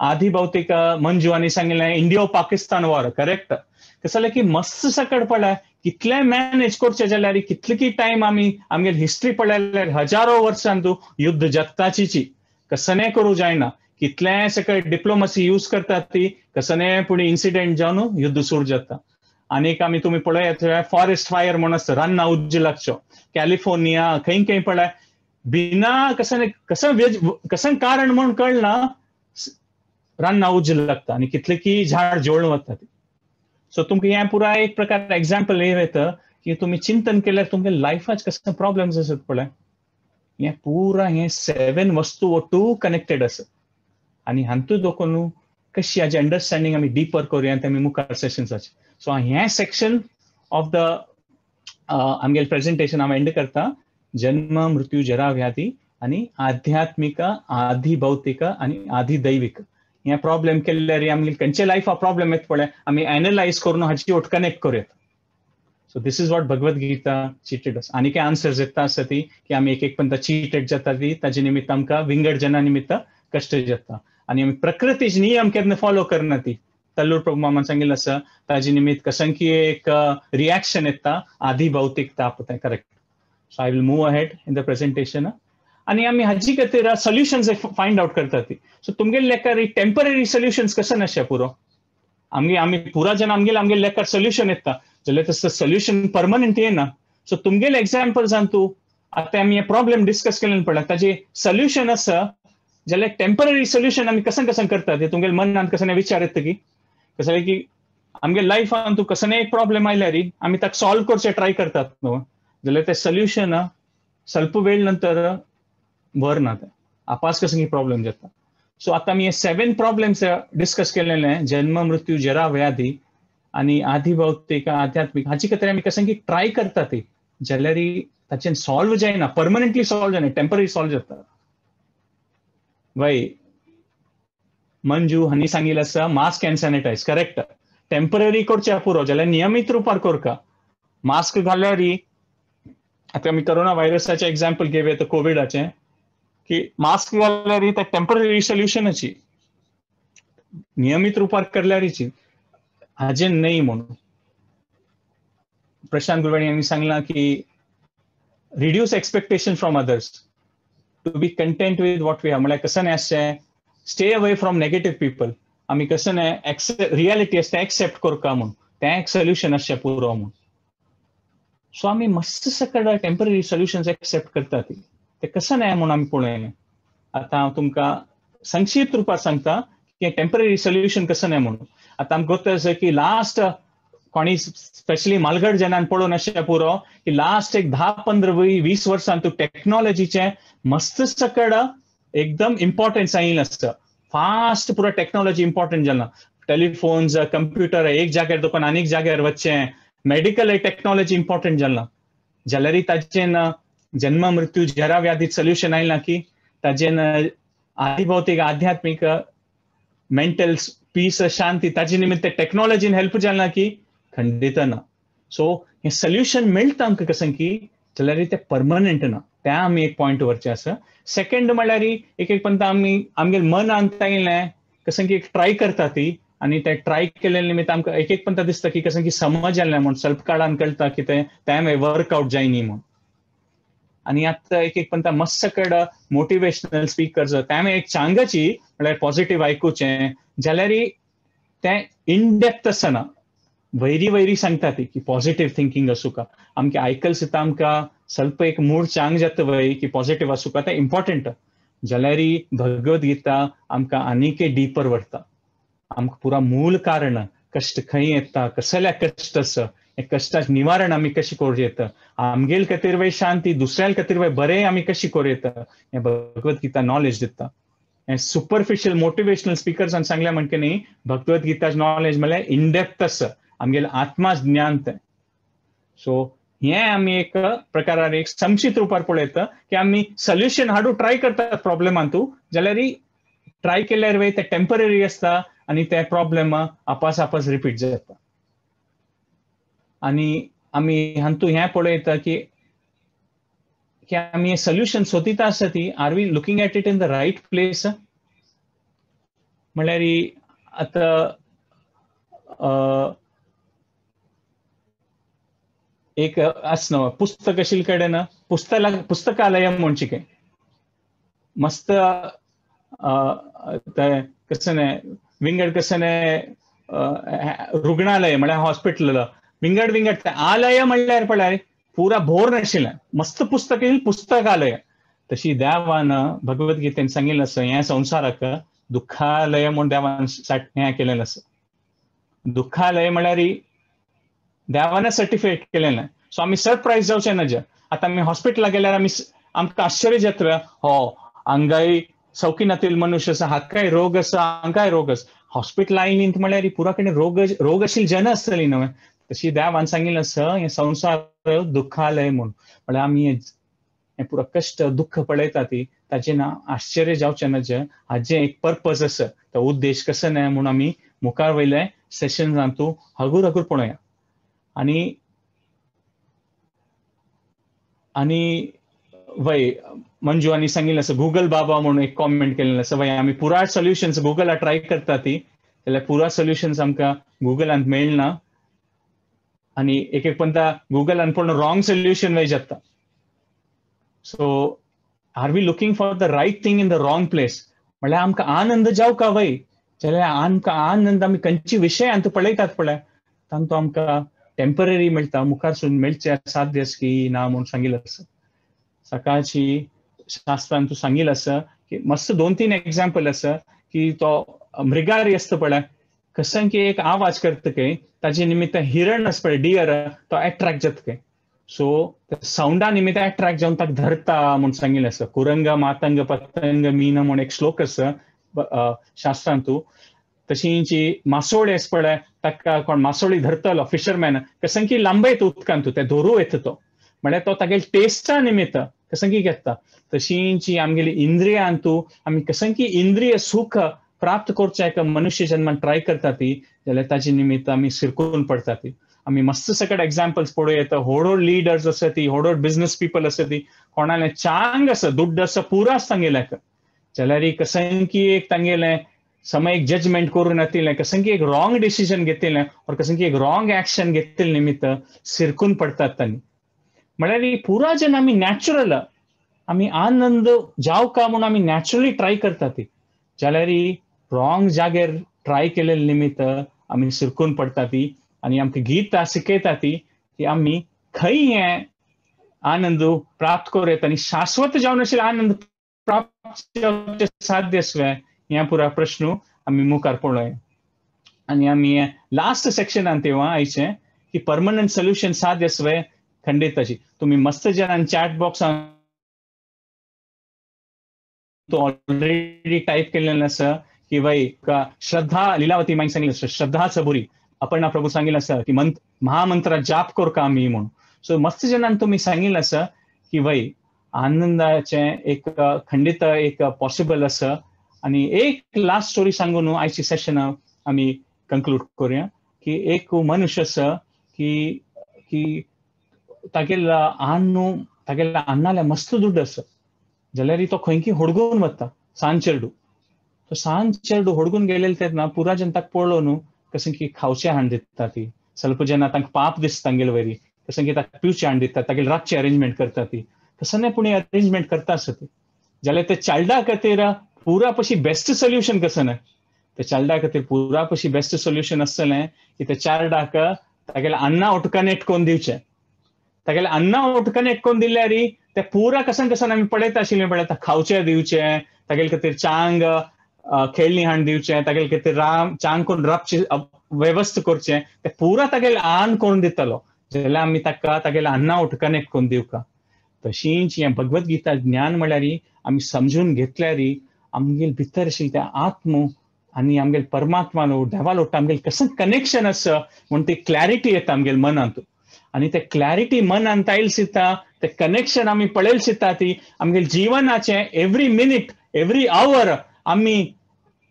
आदि भौतिक मंजू हांणी सांगिल्लें इंडिया पाकिस्तान वॉर करेक्ट. कशें जालें की मस्त सकट पळय कितलें मॅनेज करचें जाल्यार कितले की टायम आमी आमगेली हिस्ट्री पळयल्यार हजारो वर्सां तूं युद्ध जगताचीची कसनें करूं जायना कितलें सकयल डिप्लोमसी यूज करतात ती कसनें पूण इन्सिडेंट जावन युद्ध सुरू जाता. आनीक आमी तुमी पळयात फॉरेस्ट फायर म्हूण आसता रान्ना उज्ज लागच्यो कॅलिफोर्निया खंय खंय पळय बिना कसनें कसं कसं कारण म्हूण कळना रान्ना उज्ज लागता आनी कितले की झाड जळून वता ती. सो तुमकां हें पुराय एक प्रकार एग्जाम्पल हे येता की तुमी चिंतन केल्यार तुमगे लायफाच कसले प्रॉब्लम्स आसात पळय हें पुरा हें 7 वस्तू ओटू कनेक्टेड आसा आनी हातूंत देखून कशी हाजें अंडरस्टँडींग आमी डिपर करुया तें आमी मुखार सेशन्साचें. सो हें सेक्शन ऑफ the आमगेलें प्रेजेंटेशन हांव एंड करता. जन्म मृत्यू जरा व्याधी आनी आध्यात्मिक आदि भौतिक आनी आदि दैविक हें प्रॉब्लम केल्यार आमगे खंयचे लायफा प्रॉब्लम येता पळय आमी एनलायज करून हाची ओट कनेक्ट करूं येता. So this is what Bhagavad Gita cheated आसा. आनी काय आन्सर्स येता आसा ती की आमी एक एक पंता चिटेड जाता ती ताजे निमित्त आमकां विंगड जना निमित्त कश्ट जाता आनी आमी प्रकृतीचे नियम केन्ना फॉलो करना ती तल्लूर प्रभू मामान सांगिल्लें आसा ताजे निमित्त कसंकी एक रिएक्शन येता आदि भौतिक ताप तें correct. So I will move ahead in the presentation आनी आमी हाजी खातीर सोल्युशन्स फायंड आवट करता ती. सो तुमगेले लेखार टेम्पररी सोल्युशन्स कशें नासचें पुरो आमगे आमी पुरा जन आमगेले आमगेले लेखार सोल्युशन येता जाल्यार तसो सोल्युशन परमनंट येना. सो तुमगेले एग्जाम्पल्सान तूं आतां आमी हे प्रॉब्लम डिस्कस केले पळय ताजें सोल्युशन आसा जाल्यार टेम्पररी सोल्युशन आमी कशें कशें करता ते तुमगेले मनांत कसं विचार येता की कसं की आमगे लायफान तूं कसं एक प्रॉब्लम आयल्यार आमी ताका सॉल्व करचें ट्राय करतात न्हू जाल्यार तें सोल्युशन स्वल्प वेळ नंतर व्हरना तें आपास कसं प्रॉब्लम जाता. सो आतां आमी हे 7 प्रॉब्लम्स डिस्कस केलेले जन्म मृत्यू जरा व्याधी आनी आधिभौतिक आध्यात्मीक हाची खातीर आमी कसं की ट्राय करता ती जाल्यार ताचें सॉल्व जायना, परमनंटली सॉल्व जायना, टेम्पररी सॉल्व जाता. वय मंजू हांणी सांगिल्लें आसा mask and sanitize, correct, temporary करचें पुरो जाल्यार नियमीत रुपार करका. मास्क घाल्यार आतां आमी कोरोना व्हायरसाचें एग्जाम्पल घेवया, कोविडाचें, की मास्क घाल्यार ते टेम्पररी सोल्युशनाची, नियमीत रुपार करल्यारीची हाजें न्हय म्हणून. प्रशांत गुरवाणी हांणी सांगलां की reduce expectation from others, to be content with what we have. म्हळ्यार कसं न्हय आसचें, stay away from negative people. आमी कसं न्हय रियलिटी आसता एक्सेप्ट करका म्हूण, तें एक सोल्युशन आसचें पुरो म्हूण. सो आमी मस्त सकड टेम्पररी सोल्युशन्स एक्सेप्ट करता ती, ते कसं न्हय म्हूण आमी पळोवया. आतां हांव तुमकां संक्षिप्त रुपार सांगता की टेम्पररी सोल्युशन कसं न्हय म्हणून. आतां आमकां गोत्त आसा की लास्ट कोणी स्पेशली मालगड जनान पळोवन अशें पुरो की लास्ट एक 10, 15, 20 वर्सां तूं टॅक्नोलॉजीचें मस्त सकड एकदम इम्पॉर्टन्स आयिल्लें आसता. फास्ट पुरो टॅक्नोलॉजी इम्पॉर्टंट जाला, टेलिफोन्स, कंप्युटर, एक जाग्यार दोकान आनीक जाग्यार वचचें, मेडिकल टॅक्नोलॉजी इम्पॉर्टंट जाला. जाल्यार ताचें जन्म मृत्यू जरा व्याधी सोल्युशन आयलां की ताजें आधिभौतिक आध्यात्मीक मेंटल पीस शांती ताजे निमित्त टॅक्नोलॉजीन हेल्प जाला की खंडित ना. सो हें सोल्युशन मेळटा आमकां कसं की जाल्यार तें परमनंट ना, तें आमी एक पॉयंट व्हरचें आसा. सेकंड म्हणल्यार एक एक पंत आमी आमगेले मनान तांगेलें कसं की एक ट्राय करता ती, आनी ते ट्राय केल्ले निमित्त आमकां एक एक पंत दिसता की कसं की समज जालें म्हूण, स्वल्प काळान कळटा की तें तें वर्कआउट जायनी म्हूण. आनी आतां एक एक पंत मस्त कड मोटिवेशनल स्पिकर्स तें एक चांगाची म्हळ्यार पॉझिटिव्ह आयकुचें जाल्यार तें इनडेप्थ आसना, वैरी वैरी सांगता ती की पॉझिटिव्ह थिंकींग आसूका. आमकां आयकल सुद्दां आमकां स्वल्प एक मूड चांग जाता वय की पॉझिटिव्ह आसूका, तें इम्पॉर्टंट. जाल्यार भगवद गीता आमकां आनीक डीपर व्हरता, आमकां पुरा मूल कारण कश्ट खंय येता, कसल्या कश्ट आसा, हे कश्टाचें निवारण आमी कशें करूं येता, आमगेल खातीर वय शांती, दुसऱ्या खातीर वय बरें आमी कशें करूं येता, हें भगवद गीता नॉलेज दिता. हें सुपरफिशियल मोटिवेशनल स्पिकर्सान सांगलें म्हणके न्ही, भगवद गीताचें नॉलेज म्हणल्यार इनडेप्थ आसा, आमगेलें आत्मा ज्ञान तें. सो हें आमी एक प्रकारार एक संक्षिप्त रुपार पळयता की आमी सोल्युशन हाडू ट्राय करतात प्रॉब्लेमांतू, जाल्यार ट्राय केल्यार वय तें टेम्पररी आसता आनी ते प्रॉब्लेम आपास आपास रिपीट जाता. आनी आमी हातूंत हें पळयता की आमी हें सोल्युशन सोदिता आसा ती, are we looking at it in the right place. म्हणल्यार आतां एक आसना पुस्तक आशिल्ले कडेन पुस्तकालय म्हणचे काय मस्त तें कसं न्हय विंगड कसं न्हय रुग्णालय म्हळ्यार हॉस्पिटल विंगड विंगड आलय म्हणल्यार पळय पुरा भोर नाशिल्लें, मस्त पुस्तक येईल पुस्तकालय. तशी देवान भगवद्गीतेन सांगिल्लें आसा ह्या संवसाराक दुःखालय म्हूण देवान हें केलेलें आसा. दुःखालय म्हळ्यार देवान सर्टिफाय केलेलें. सो आमी सरप्रायज जावचें नज. आतां आमी हॉस्पिटलाक गेल्यार आमी आमकां आश्चर्य जाता, हो हांगाय सौखीनातील मनुष्य आसा, हाकाय रोग आसा, हांकांय रोग आसा. हॉस्पिटल आयलीं म्हळ्यार पुरा कडेन रोग रोग आशिल्ली जन आसतली न्हय. तशी देवान सांगिल्लें आसा हें संवसार दुःखालय म्हूण, म्हळ्यार आमी हें पुरा कश्ट दुःख पळयता ती ताचें ना आश्चर्य जावचें नज. हाजें एक पर्पज आसा, तो उद्देश कसो न्हय म्हूण आमी मुखार वयले सेशन्सांतू हगूर हगूर पळोवया. आनी आनी वय मंजू आनी सांगिल्लें आसा गुगल बाबा म्हणून एक कॉमेंट केल्लें आसा, वय आमी पुरा सोल्युशन्स गुगलार ट्राय करता ती, जाल्यार पुरा सोल्युशन्स आमकां गुगलांत मेळना आनी एक एक पंता गुगलान पूण रॉंग सोल्युशन वय जाता. So are we looking for the right thing in the wrong place. म्हणल्यार आमकां आनंद जावका वय, जाल्यार आमकां आनंद आमी खंयचे विशयांत पळयतात पळय तांतू आमकां टेम्पररी मेळटा, मुखार मेळचें साध्य आसा की ना म्हूण सांगिल्लें आसा. सकाळची शास्त्रान तूं सांगिल्लें आसा की मस्त 2-3 एग्जाम्पल आसा की तो मृगारी आसता पळय, कसं की एक आवाज करता काय ताजे निमित्त हिरण आसा पळय डियर, तो एट्रॅक्ट जाता काय. सो सावंडा निमित्त एट्रॅक्ट जावन ताका धरता म्हूण सांगिल्लें आसा. कुरंग मातंग पतंग मीन म्हूण एक श्लोक आसा शास्त्रांतू. तशींची मासोळी आसा पळय ताका कोण मासोळी धरतलो फिशरमॅन कसं की लांबयत उदकांत ते धरू येता तो म्हळ्यार तो तागेले टेस्टा निमित्त कसं की घेता. तशींची आमगेली इंद्रियांतू आमी कसं की इंद्रिय सुख प्राप्त करच्या एका मनुष्य जन्मान ट्राय करता ती जाल्यार ताजे निमित्त आमी सिरकून पडटा ती. आमी मस्त सकट एग्जाम्पल्स पळोवं येता. व्हड व्हड लिडर्स आसा ती, व्हड व्हड बिझनस पिपल आसा ती, कोणाले चांग आसा दुड्ड आसा पुरो आसा तांगेल्याक, जाल्यार कसं की एक तांगेलें समय एक जजमेंट करून येतिल्लें, कसं की एक रॉंग डिसिजन घेतिल्लें और कसं की एक रॉंग एक्शन घेतिल्ले निमित्त सिरकून पडटात तांणी. म्हळ्यार पुरा जेन्ना आमी नॅचरल आमी आनंद जावका म्हूण आमी नॅचरली ट्राय करता ती, जाल्यार रॉंग जाग्यार ट्राय केल्ले निमित्त आमी सिरकून पडटा ती. आनी आमकां गीता शिकयता ती की आमी खंय हें आनंद प्राप्त करूं येता आनी शाश्वत जावन आशिल्ले आनंद प्राप्त जावचें साध्य आसलें ह्या पुरा प्रश्न आमी मुखार पळोवया. आनी आमी लास्ट सेक्शनान तेव्हा आयचें की परमनंट सोल्युशन साध्य आसलें खंडिताची. तुमी मस्त जाणान चॅट बॉक्सान ऑलरेडी टायप केल्लें आसा की बाई श्रद्धा लिलावती मागीर सांगिल्लें आसा श्रद्धा सबुरी अपर्णा प्रभू सांगिल्लें आसा की महामंत्रा जाप करका आमी म्हूण. सो मस्त जाणान तुमी सांगिल्लें आसा की बाई आनंदाचें एक खंडीत एक पॉसिबल आसा. आनी एक लास्ट स्टोरी सांगून आयची सेशन आमी कंक्लूड करूया की एक मनुष्य आसा की की तागेल्या आन्नू तागेल्या अन्नाल्या मस्त दुड्ड आसा, जाल्यार तो खंय की होडगून वता सान चेडू. तो सान चेडू होडगून गेलेले तेन्ना पुरा जनताक पळोवं न्हू कसं की खावचें हाण दिता ती, स्वल्प जेन्ना तांकां पाप दिसता तांगेले वयरी कसं की ताका पिवचें हाण दिता, तागेले रातचें अरेंजमेंट करता ती, तसं नाही पुणी अरेंजमेंट करता आसा ती. जाल्यार ते चालडा खातीर पुरा पशी बेस्ट सोल्युशन कसं ना, ते चालडा खातीर पुरा पशी बेस्ट सोल्युशन आसतलें की ते चारडाक तागेले अन्ना ओट कनेक्ट करून दिवचें. तागेले अन्ना ओट कनेक्ट करून दिल्यार ते पुरा कसन कसन आमी पळयता आशिल्लें पळयता खावचें दिवचें, तागेले खातीर चांग खेळणी हाण दिवचें, तागेले खातीर राम चांग करून राबचें वेवस्था करचें, ते पुरा तागेले आन करून दितलो जाल्यार आमी ताका तागेले अन्ना ओट कनेक्ट करून दिवका. तशींच हें भगवद गीता ज्ञान म्हळ्यार आमी समजून घेतल्यार आमगेले भितर आशिल्लें तें आत्म आनी आमगेले परमात्मा लो देवा लोट आमगेले कसं कनेक्शन आसा म्हूण ती क्लॅरिटी येता आमगेले मनांत. आनी ते क्लॅरिटी मनांत आयल सिता ते कनेक्शन आमी पळयल सिता ती आमगेले जिवनाचें एवरी मिनीट एवरी our आमी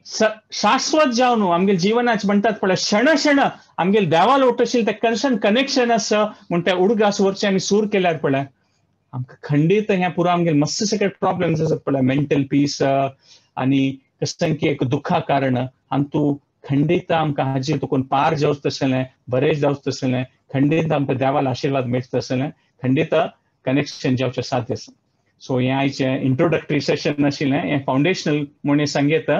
शाश्वत जावन आमगेले जिवनाचें म्हणटात पळय क्षण क्षण आमगेले देवा लोट आशिल्लें तें कशन कनेक्शन आसा म्हूण ते उडगास वरचें आमी सूर केल्यार पळय आमकां खंडीत हें पुरो आमगेले मस्त सगळे प्रॉब्लम्स आसात पळय मेंटल पीस आनी कसं की एक दुखा कारण आमतू खंडीत आमकां हाजेर तुकून पार जावच तसलें बरें जावच तसलें खंडीत आमकां देवाला आशिर्वाद मेळटा तसलें खंडीत कनेक्शन जावचें साध्य आसा. सो हें आयचें इंट्रोडक्टरी सेशन आशिल्लें, हें फावंडेशनल म्हूण सांगता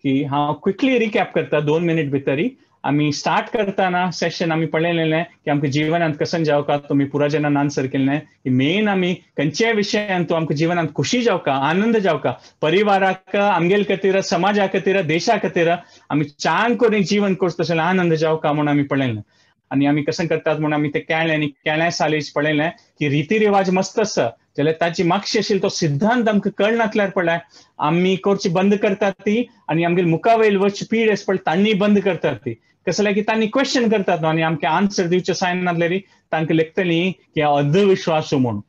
की हांव क्विकली रिकॅप करता 2 मिनीट भितरी. आमी स्टार्ट करतना सेशन आमी पळयलेलें की आमकां जिवनांत कसन जावका, तुमी पुरा जनान आन्सर केल्लें की मेन आमी खंयच्याय विशयांत आमकां जिवनांत खुशी जावका, आनंद जावका, परिवाराक आमगेले खातीर, समाजा खातीर, देशा खातीर आमी चांग करून जीवन करता तशें आनंद जावका म्हूण आमी पळयलें. आनी आमी कशें करतात म्हूण आमी ते केळें आनी केळ्या सालेज पळयलें की रिती रिवाज मस्त आसा जाल्यार ताची मागशी आशिल्लो तो सिद्धांत आमकां कळनासल्यार पळय आमी करची बंद करतात ती आनी आमगेले मुखावयल वचची पीड आसा पळय तांणी बंद करतात ती. कसल्यार की तांणी क्वेश्चन करतात न्हू आनी आमकां आन्सर दिवचें सायनातल्यार तांकां लेखतली की अंधविश्वास म्हूण.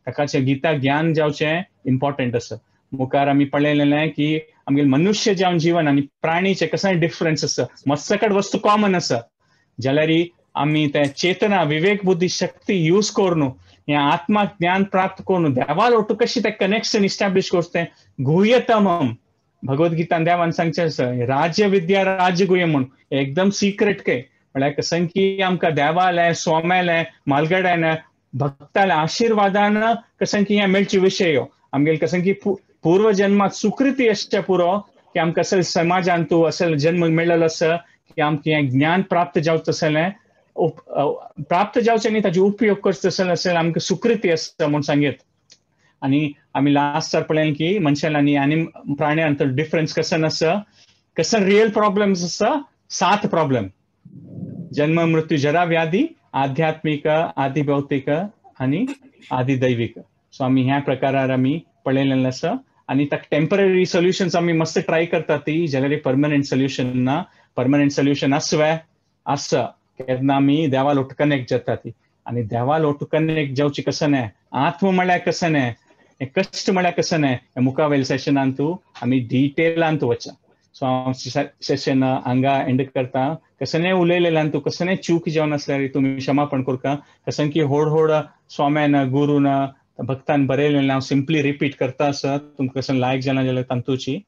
ताकाचें गीता ज्ञान जावचें इम्पॉर्टंट आसा. मुखार आमी पळयलेलें की आमगेले मनुष्य जावन जीवन आनी प्राणीचें कसलें डिफरन्स आसा, मस्त वस्तू कॉमन आसा जाल्यार आमी ते चेतना विवेक बुद्धी शक्ती यूज करून हें आत्मा ज्ञान प्राप्त करून देवा लोटू कशी तें कनेक्शन इस्टॅब्लिश करता तें गुह्यतमम भगवद गीतान देवान सांगचें आसा राज्य विद्या राज्य गुह्य म्हूण एकदम सिक्रेट के म्हळ्यार कसं की आमकां देवालें स्वाम्यालें मालगड्यान भक्ताल्या आशिर्वादान कसं की हें मेळचे विशय आमगेले कसं की पूर्व जन्मात सुकृती आसचें पुरो की आमकां असल समाजांत तूं असल जन्म मेळ्ळो आसा की आमकां हें ज्ञान प्राप्त जावचें तसलें प्राप्त जावचें न्ही ताचो उपयोग करचो तसलें असेल आमकां सुकृती आसता म्हूण सांगयत. आनी आमी लास्ट पळयलें की मनशान आनी आनी प्राण्यांत डिफरन्स कसन आसा, कसन रियल प्रॉब्लम्स आसा, 7 प्रॉब्लम जन्म मृत्यू जरा व्याधी आध्यात्मीक आदि भौतिक आनी आदि दैवीक. सो आमी ह्या प्रकारार आमी पळयलेलें आसा आनी ताका टेम्पररी सोल्युशन्स आमी मस्त ट्राय करतात ती जाल्यार परमनंट सोल्युशन ना. परमनंट सोल्युशन आसवे आसा केन्ना आमी देवा लोट कनेक्ट जाता ती आनी देवा लोट कनेक्ट जावची कसं न्हय, आत्म म्हळ्यार कसं न्हय, हें कश्ट म्हळ्यार कसं न्हय, हें मुखावेल सेशनान तूं आमी डिटेलान तूं वचा. सो हांव सेशन हांगा एंड करता. कसं उलयलेल्यान तूं कसं चूक जावन आसल्यार तुमी क्षमापण करका. कसं की होड होड स्वाम्यान गुरून भक्तान बरयलेलें हांव सिंपली रिपीट करता आसा, तुमकां कसं लायक जालां जाल्यार तांतूची.